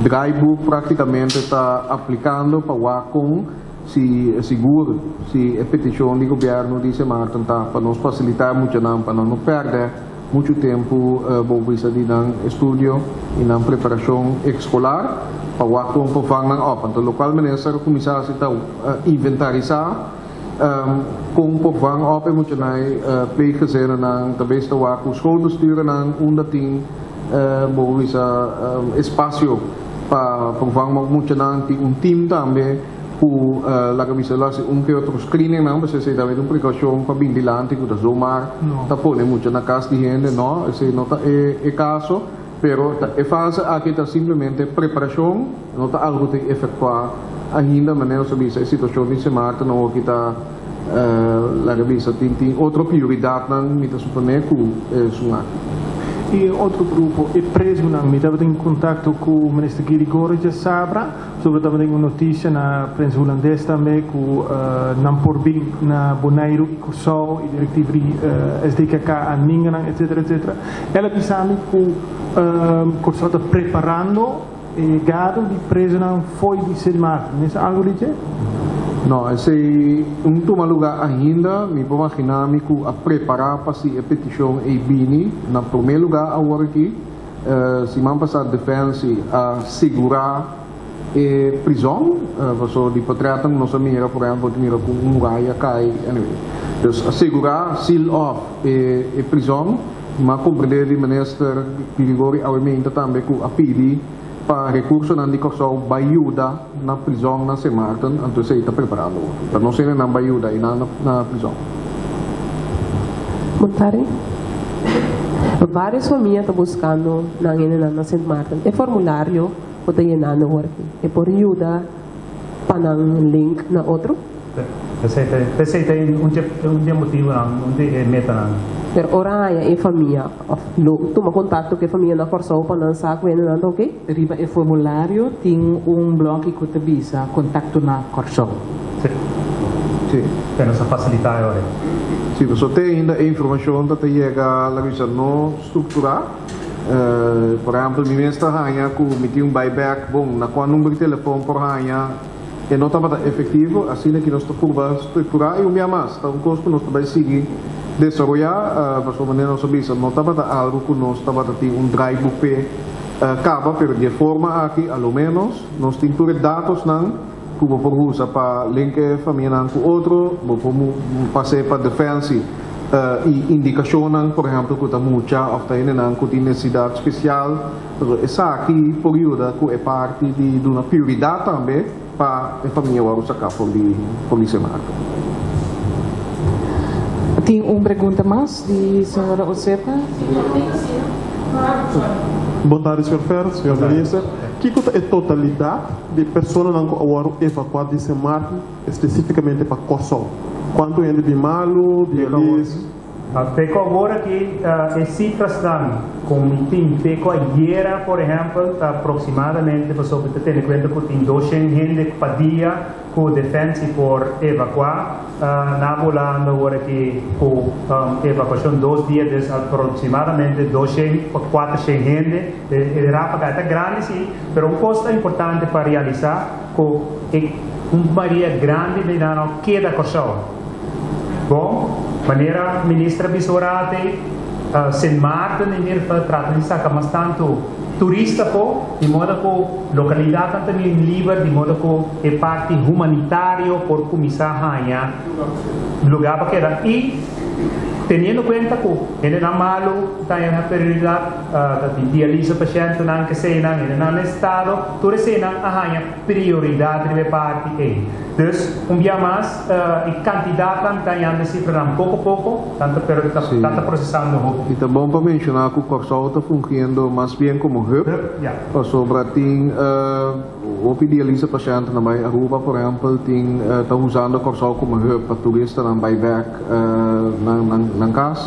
B: draaiboek praktikamente ta aplikando pa wak kon si sigur si e petishon di gobièrnu di Sint Maarten ta pa nos fasilitá e muchanan pa nan no pèrdè muchu tempu bo bisa di nan estudio i nan preparashon ekskolar pa wak kon por vang nan op. Anto lokual minister a kuminsá hasi ta inventarisá kon por vang op e muchanan pleeggezinnan, ta bes ta wak ku schoolbestuurnan unda tin bo bisa espasio pa por vang op muchanan. Tin un team tambe ku laga bisa lo hasi un ke otro screening nan, pasobra esei tambe ta un prekaushon pa bin dilanti ku ta zomaar ta pone mucha na kas di hende, no, esei no ta e kaso, pero ta e fase aki ta simplemente preparashon, no ta algu tin efektuá ainda, manera nos a bisa e situashon di Sint Maarten awoki ta laga bisa tin tin otro prioridatnan mi ta suponé ku esun aki.
H: I e otro grupo, e prezunan, mi tabatin kontakto ku Minister Girigorie djasabra. Sobre tabatin un notisia na prensa hulandes tambe ku nan por bin na Boneiru i Kòrsou i direktiva di SDKK a ninga nan etsetera etsetera. El a bisa mi ku Kòrsou ta preparando e yegado di prezunan fo'i di Sint Maarten. Mester algu di dje?
B: No, esei no a tuma lugá ainda. Mi por imaginá mi ku a prepará pa si e petishon ei bini. Na promé lugá awor aki, siman pasá Defensie a sigurá e prizòn, pasobra di portrètnan nos a mira, por ehèmpel, mira ku un muraya kai, anyway. Dus a sigurá, seal off e prizòn. M'a komprendé di minister Girigorie awe meinta tambe ku a pidi pa rekursonan di Kòrsou bai yuda na prizòn na Sint Maarten, anto esei ta preparando. Pa nos hendenan bai yuda einan na prizòn.
I: Bon tardi. Varios famia ta buskando nan hendenan na Sint Maarten. E formulario ku ta yenando awor aki, e por yuda pa nan link na otro?
C: Esei ta un di e motivonan, un di e metanan.
I: Pero ora haña e famia òf lo tuma kontakto ku e famia na Kòrsou pa nan sa ku hendenan ta oke?
A: Riba e formulario tin un blòki ku ta bisa kontakto na Kòrsou.
C: Sí.
B: Sí.
C: Pe nos a fasilitá e ora.
B: Sí, pasobra te ainda e informashon ta ta yega, laga bisa, no strukturá. Por ehèmpel, mi mes ta haña ku mi tin un buyback, bon, na kua number di telefòn por haña? E no tabata efectivo, asina ki nos ta purba structura y un bia mas ta un cos cu nos ta bay sigui desaroya, pasobra manera nos a bisa no tabata algo cu nos tabata tin un draaiboek p'e caba, pero di e forma aki a lo menos nos tin tur e datosnan cu bo por usa pa link e famianan cu otro, bo por pas'e pa Defensie y indicacionnan por ehempel cu ta mucha of ta hendenan cu tin necesidad special. Pasobra esaki por yuda ku e parti di duna prioridat tambe pa e famia wòrdu saká for di for di Semarka.
A: Tin un pregunta mas di señora Osepa.
H: Bon tardi señor Fer, señor Minister. Kiko ta e totalidat di personanan ku a wòrdu evakuá di Sint Maarten espesífikamente pa Kòrsou? Kuantu hende bin malu, dialis?
C: Peko awor aki e sifrasnan ku mi tin peko ayera por ehèmpel ta aproksimadamente pasobra ta tene kuenta ku tin 200 hende pa dia ku Defensie por evakuá na Hulanda awor aki ku evakuashon 2 dia dus aproksimadamente 200 pa 400 hende e ráfaga ta grandi si pero un kos ta importante pa realisá ku e un maria grandi di nan no keda Kòrsou. Bon, manera minister a bisa ora atei, Sint Maarten in ieder geval trata di saka mas tantu turista afó, di moda ku lokalidatnan ta bin liber, di moda ku e parti humanitario por kuminsá haña lugá pa keda. I teniendo kuenta ku hendenan malu ta haña prioridat, ta tin dialisa pashentenan, keseinan, hendenan na estado, tur eseinan a haña prioridat riba e parti ei. Dus, un bia mas, e kantidatnan ta yanda e sifranan poko poko, tanto pero ta ta prosesando hopi.
B: I ta bon pa menshoná ku Kòrsou ta fungiendo mas bien komo hub, pasobra tin hopi dialisa pashentenan bai Aruba, por ehèmpel, tin ta usando Kòrsou komo hub pa turistanan bai bèk nan nan kas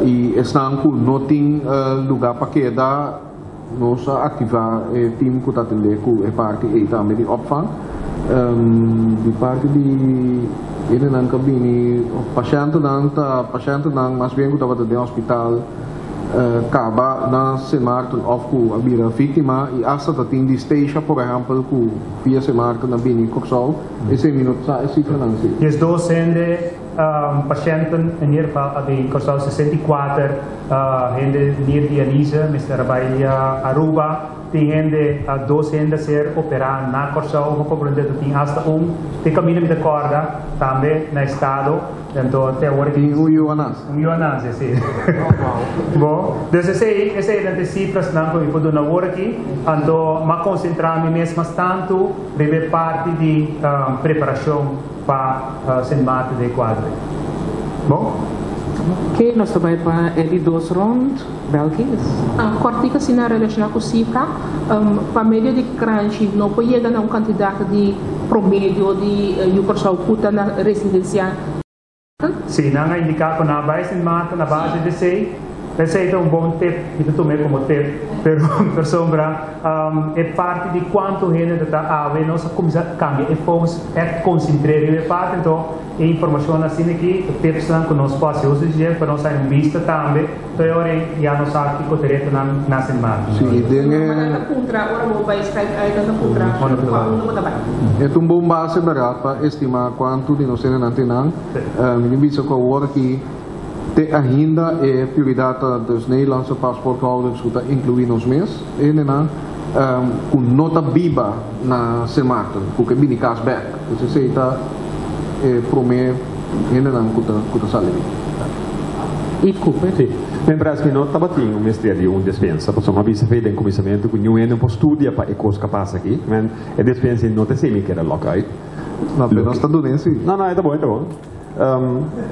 B: i esnan ku no tin lugá pa keda. Nos a aktivá e tim ku ta atendé ku e parti ei tambe di opvang. Di parti di hendenan ku a bini, pashentenan ta pashentenan mas bien ku tabata den hospital kaba na Sint Maarten òf ku a bira víktima i asta ta tin di Statia por ehèmpel ku via Sint Maarten a bini Kòrsou. Esei mi no sa e sifranan si.
C: 12 hende Pashènten in ieder geval a bin Kòrsou 64 hende nierdialyse mester a bai Aruba tin hende dos hende a ser operá na Kòrsou bo komprendé ta tin asta un te kaminda mi ta kòrda tambe na estado anto te awor
B: Tin un yu a nase.
C: Un yu a nase si bo dus esei esei ta e sifrasnan ku mi por duna awor aki anto mi a konsentrá mi mes mas tantu riba e parti di preparashon. Pa Sint Maarten den kuadre. Bon.
A: Oké, nos ta bai pa e di dos rond. Belkis.
G: Kòrtik asina relashoná ku sifra, pa medio di kranshi no por yega na un kantidat di promedio di yu Kòrsou ku ta na residensia.
C: Si, nan a indiká ku nan a bai Sint Maarten a base di esei. Esei ta un bon tip, mi ta tum'é komo tip, pero pasobra e parti di kuantu hende ta awe nos a kuminsá kambia e focus ègt konsentr'é riba e parti, anto e informashonnan asina aki ta tipsnan ku nos por hasi uso di dje pa nos haña un bista tambe, to e ora ei ya nos sa kiko ta retonan na Sint Maarten.
B: Sí, den e.
G: Ma nan ta puntra ora bo bai schrijf uit, nan ta puntra pa unda bo ta bai.
B: E ta un bon base bèrdat pa estimá kuantu di nos hendenan tin nan. Mi tin bisa ku awor aki te ainda e prioridat ta dus Nederlandse paspoorthouders ku ta inkluí nos mes hendenan ku no ta biba na Sint Maarten ku ke bini kas bèk. Dus esei ta e promé hendenan ku ta ku ta sali di.
A: Yves Cooper.
D: Sí. Mientras mi no tabatin un mester di un despensa, pasobra mi a bisa fe den kuminsamentu ku niun hende no por studia pa e kos ku a pasa aki. Men, e despensa ei no ta esei mi kere lòk uit.
B: No, pero nos ta dun'é sí.
D: No, no, e ta bon, e ta bon.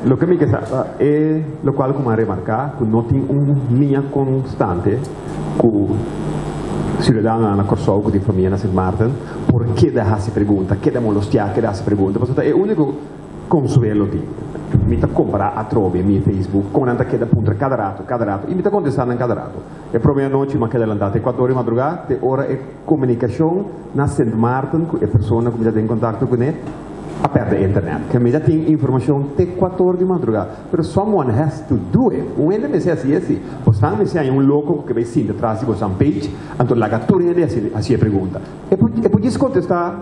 D: Loke mi ke sa ta e lokual ku mi a remarká ku no tin un liña konstante ku siudadanonan na Kòrsou ku tin famia na Sint Maarten por keda hasi pregunta, keda molostiá, keda hasi pregunta pasobra ta e úniko konsuelo tin. Mi ta kompará atrobe mi Facebook kon nan ta keda puntra kada ratu, kada ratu i mi ta kontestá nan kada ratu. E promé anochi mi a keda lantá te kuater ora di madrugá te ora e komunikashon na Sint Maarten ku e persona ku mi ta den kontakto kuné a pèrdè internet. Ke mi ta tin informashon te kuator di madrugá. Pero someone has to do it. Un hende mester hasi esi. Bosnan mester haña un loko ku ke bai sinta tras di bosan page, anto laga tur hende hasi hasi e pregunta. E por e por djis kontestá,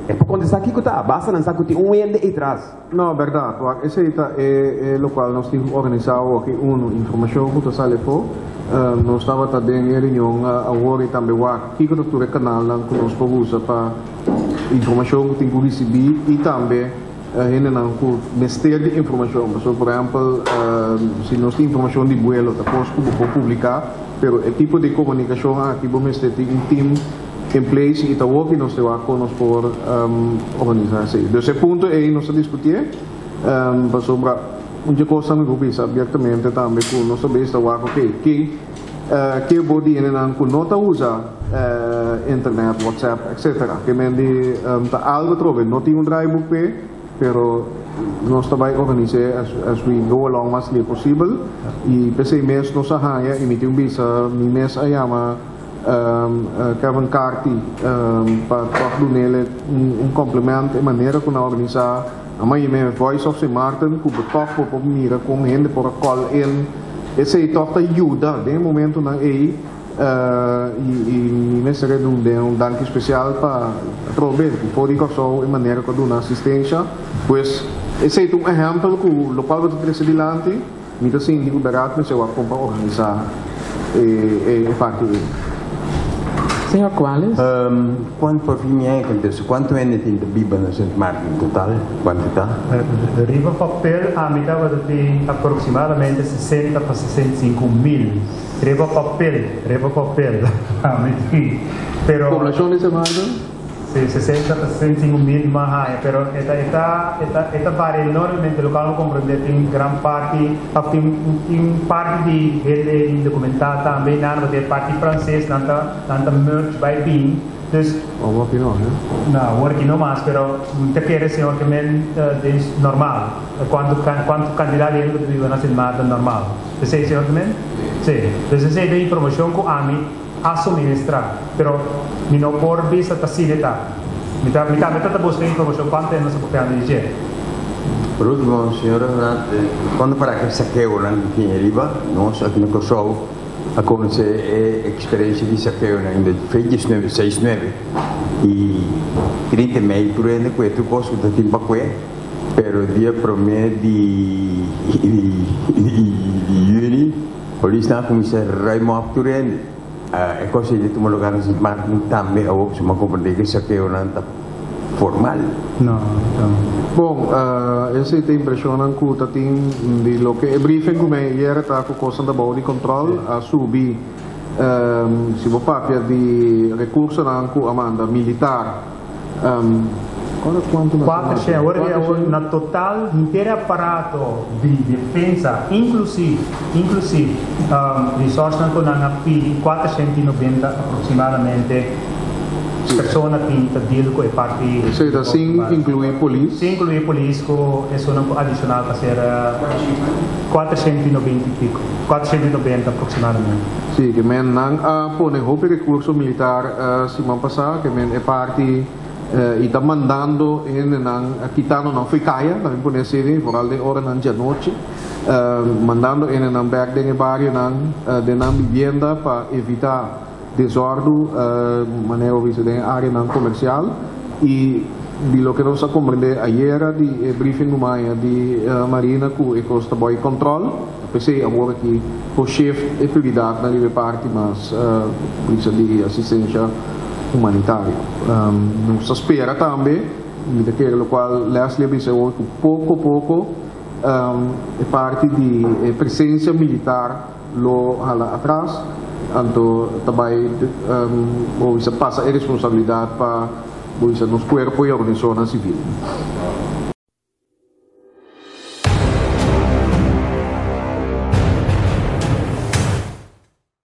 D: e por kontestá kiko ta, basta nan sa ku tin un hende ei tras.
B: No, bèrdat. Wak, esei ta e e lokual nos tin ku organisá awoki. Unu, informashon ku ta sali afó. Nos tabata den e reunion awor i tambe wak kiko ta tur e kanalnan ku nos por usa pa informashon ku tin ku risibí i tambe hendenan ku mester di informashon. Pasobra por ehèmpel si nos tin informashon di buelo ta kos ku bo por publiká, pero e tipo di komunikashon aki bo mester tin un team in place i ta wou ki nos te wak kon nos por organisá esei. Dus e punto ei nos ta diskutié pasobra un dje kosnan mi por bisa abiertamente tambe ku nos ta bes ta wak oke ken Ke bo di hendenan ku no ta usa internet, WhatsApp, etc. Ke men di ta algo atrobe, no tin un draaiboek p'e, pero nos ta bai organis'é as as we go along mas lie posibel. I p'esei mes nos a haña i mi tin un bisa, mi mes a yama Kevin Carty pa tòg dun'el un compliment e manera ku nan a organisá. A maña me Voice of Sint Maarten ku bo tòg bo por mira kon hende por a call in. Esei tòg ta yuda den e momentunan ei i i mi mester a dun den un danki spesial pa atrobe di for di Kòrsou e manera ku a duna asistensha. Pues esei ta un ehèmpel ku lokual bo ta trese dilanti mi ta sinti ku bèrdat mester wak kon pa organisá e parti ei.
A: Señor Cuales.
E: Cuanto por fin mi a contesta? Cuanto hende tin ta biba na Sint Maarten total? Cuanto ta?
C: Riba papel ami tabata tin aproximadamente 60 pa 65 mil. Riba papel, riba papel ami tin. Pero.
B: Poblacion di Sint Maarten?
C: Si, 60 pa 65 mil mas haña, pero e ta e ta e ta e ta varia enormemente, lokual bo komprendé tin gran parti òf tin tin parti di hende indokumentá tambe, nan bo tin e parti franses, nan ta nan ta merge bai bin, dus.
B: Awor aki no, he?
C: No, awor aki no mas, pero mi ta kere señor ke men den normal, kuantu kuantu kantidat di hende ku ta biba na Sint Maarten normal, esei señor ke men? Si, dus esei ta informashon ku ami. A suministrá, pero mi no por bisa ta sine ta. Mi ta mi tambe ta ta busca informacion cuanto e nos a papiando di dje.
E: Por ultimo, señor Renate, cuando para cu sakeonan di tin ariba, nos aki na Kòrsou a conoce e experiencia di sakeonan den fe diesnuebe seis nuebe y 30 mei tur hende cue tur cos cu ta tin pa cue, pero dia prome di di juni, Polisnan a kuminsá ruim òf tur hende. E kos ei ta tuma lugá na Sint Maarten tambe awor pasobra mi a komprendé ku e sakeonan ta formal.
B: Bon, esei ta impreshonnan ku ta tin di loke e briefing ku mi ayer ta ku kosnan ta bou di kòntròl a subi si bo papia di rekursonan ku a manda militar.
C: Kuater shen, ora di awor na total henter e aparato di defensa inklusiv inklusiv resourcenan ku nan a pidi 490 aproksimadamente Persona tin ta deal ku e parti.
B: Esei ta sin inkluí polis?
C: Sin inkluí polis ku esunnan ku adishonal ta ser 490 i piko, 490 aproksimadamente.
B: Sí, ke men nan a pone hopi rekurso militar siman pasá, ke men e parti i ta mandando hendenan, kitando nan fo'i kaya, ta mi pone asina, foral den oranan djanochi, mandando hendenan bèk den e barionan, den nan bibienda pa evitá Desordu, manera bo bisa den e areanan komersial i di loke nos a komprendé ayera di e briefing ku maña di Marina ku e kos ta boi kòntròl, p'esei awor aki por shift e prioridatnan riba e parti mas bisa di asistensha humanitario. Nos ta spera tambe, mi ta kere lokual Leslie a bisa awor ku poko poko e parti di e presensia militar lo hala atras, anto ta bai bo bisa pasa e responsabilidad pa bo bisa nos cuerpo y organisacionnan civil.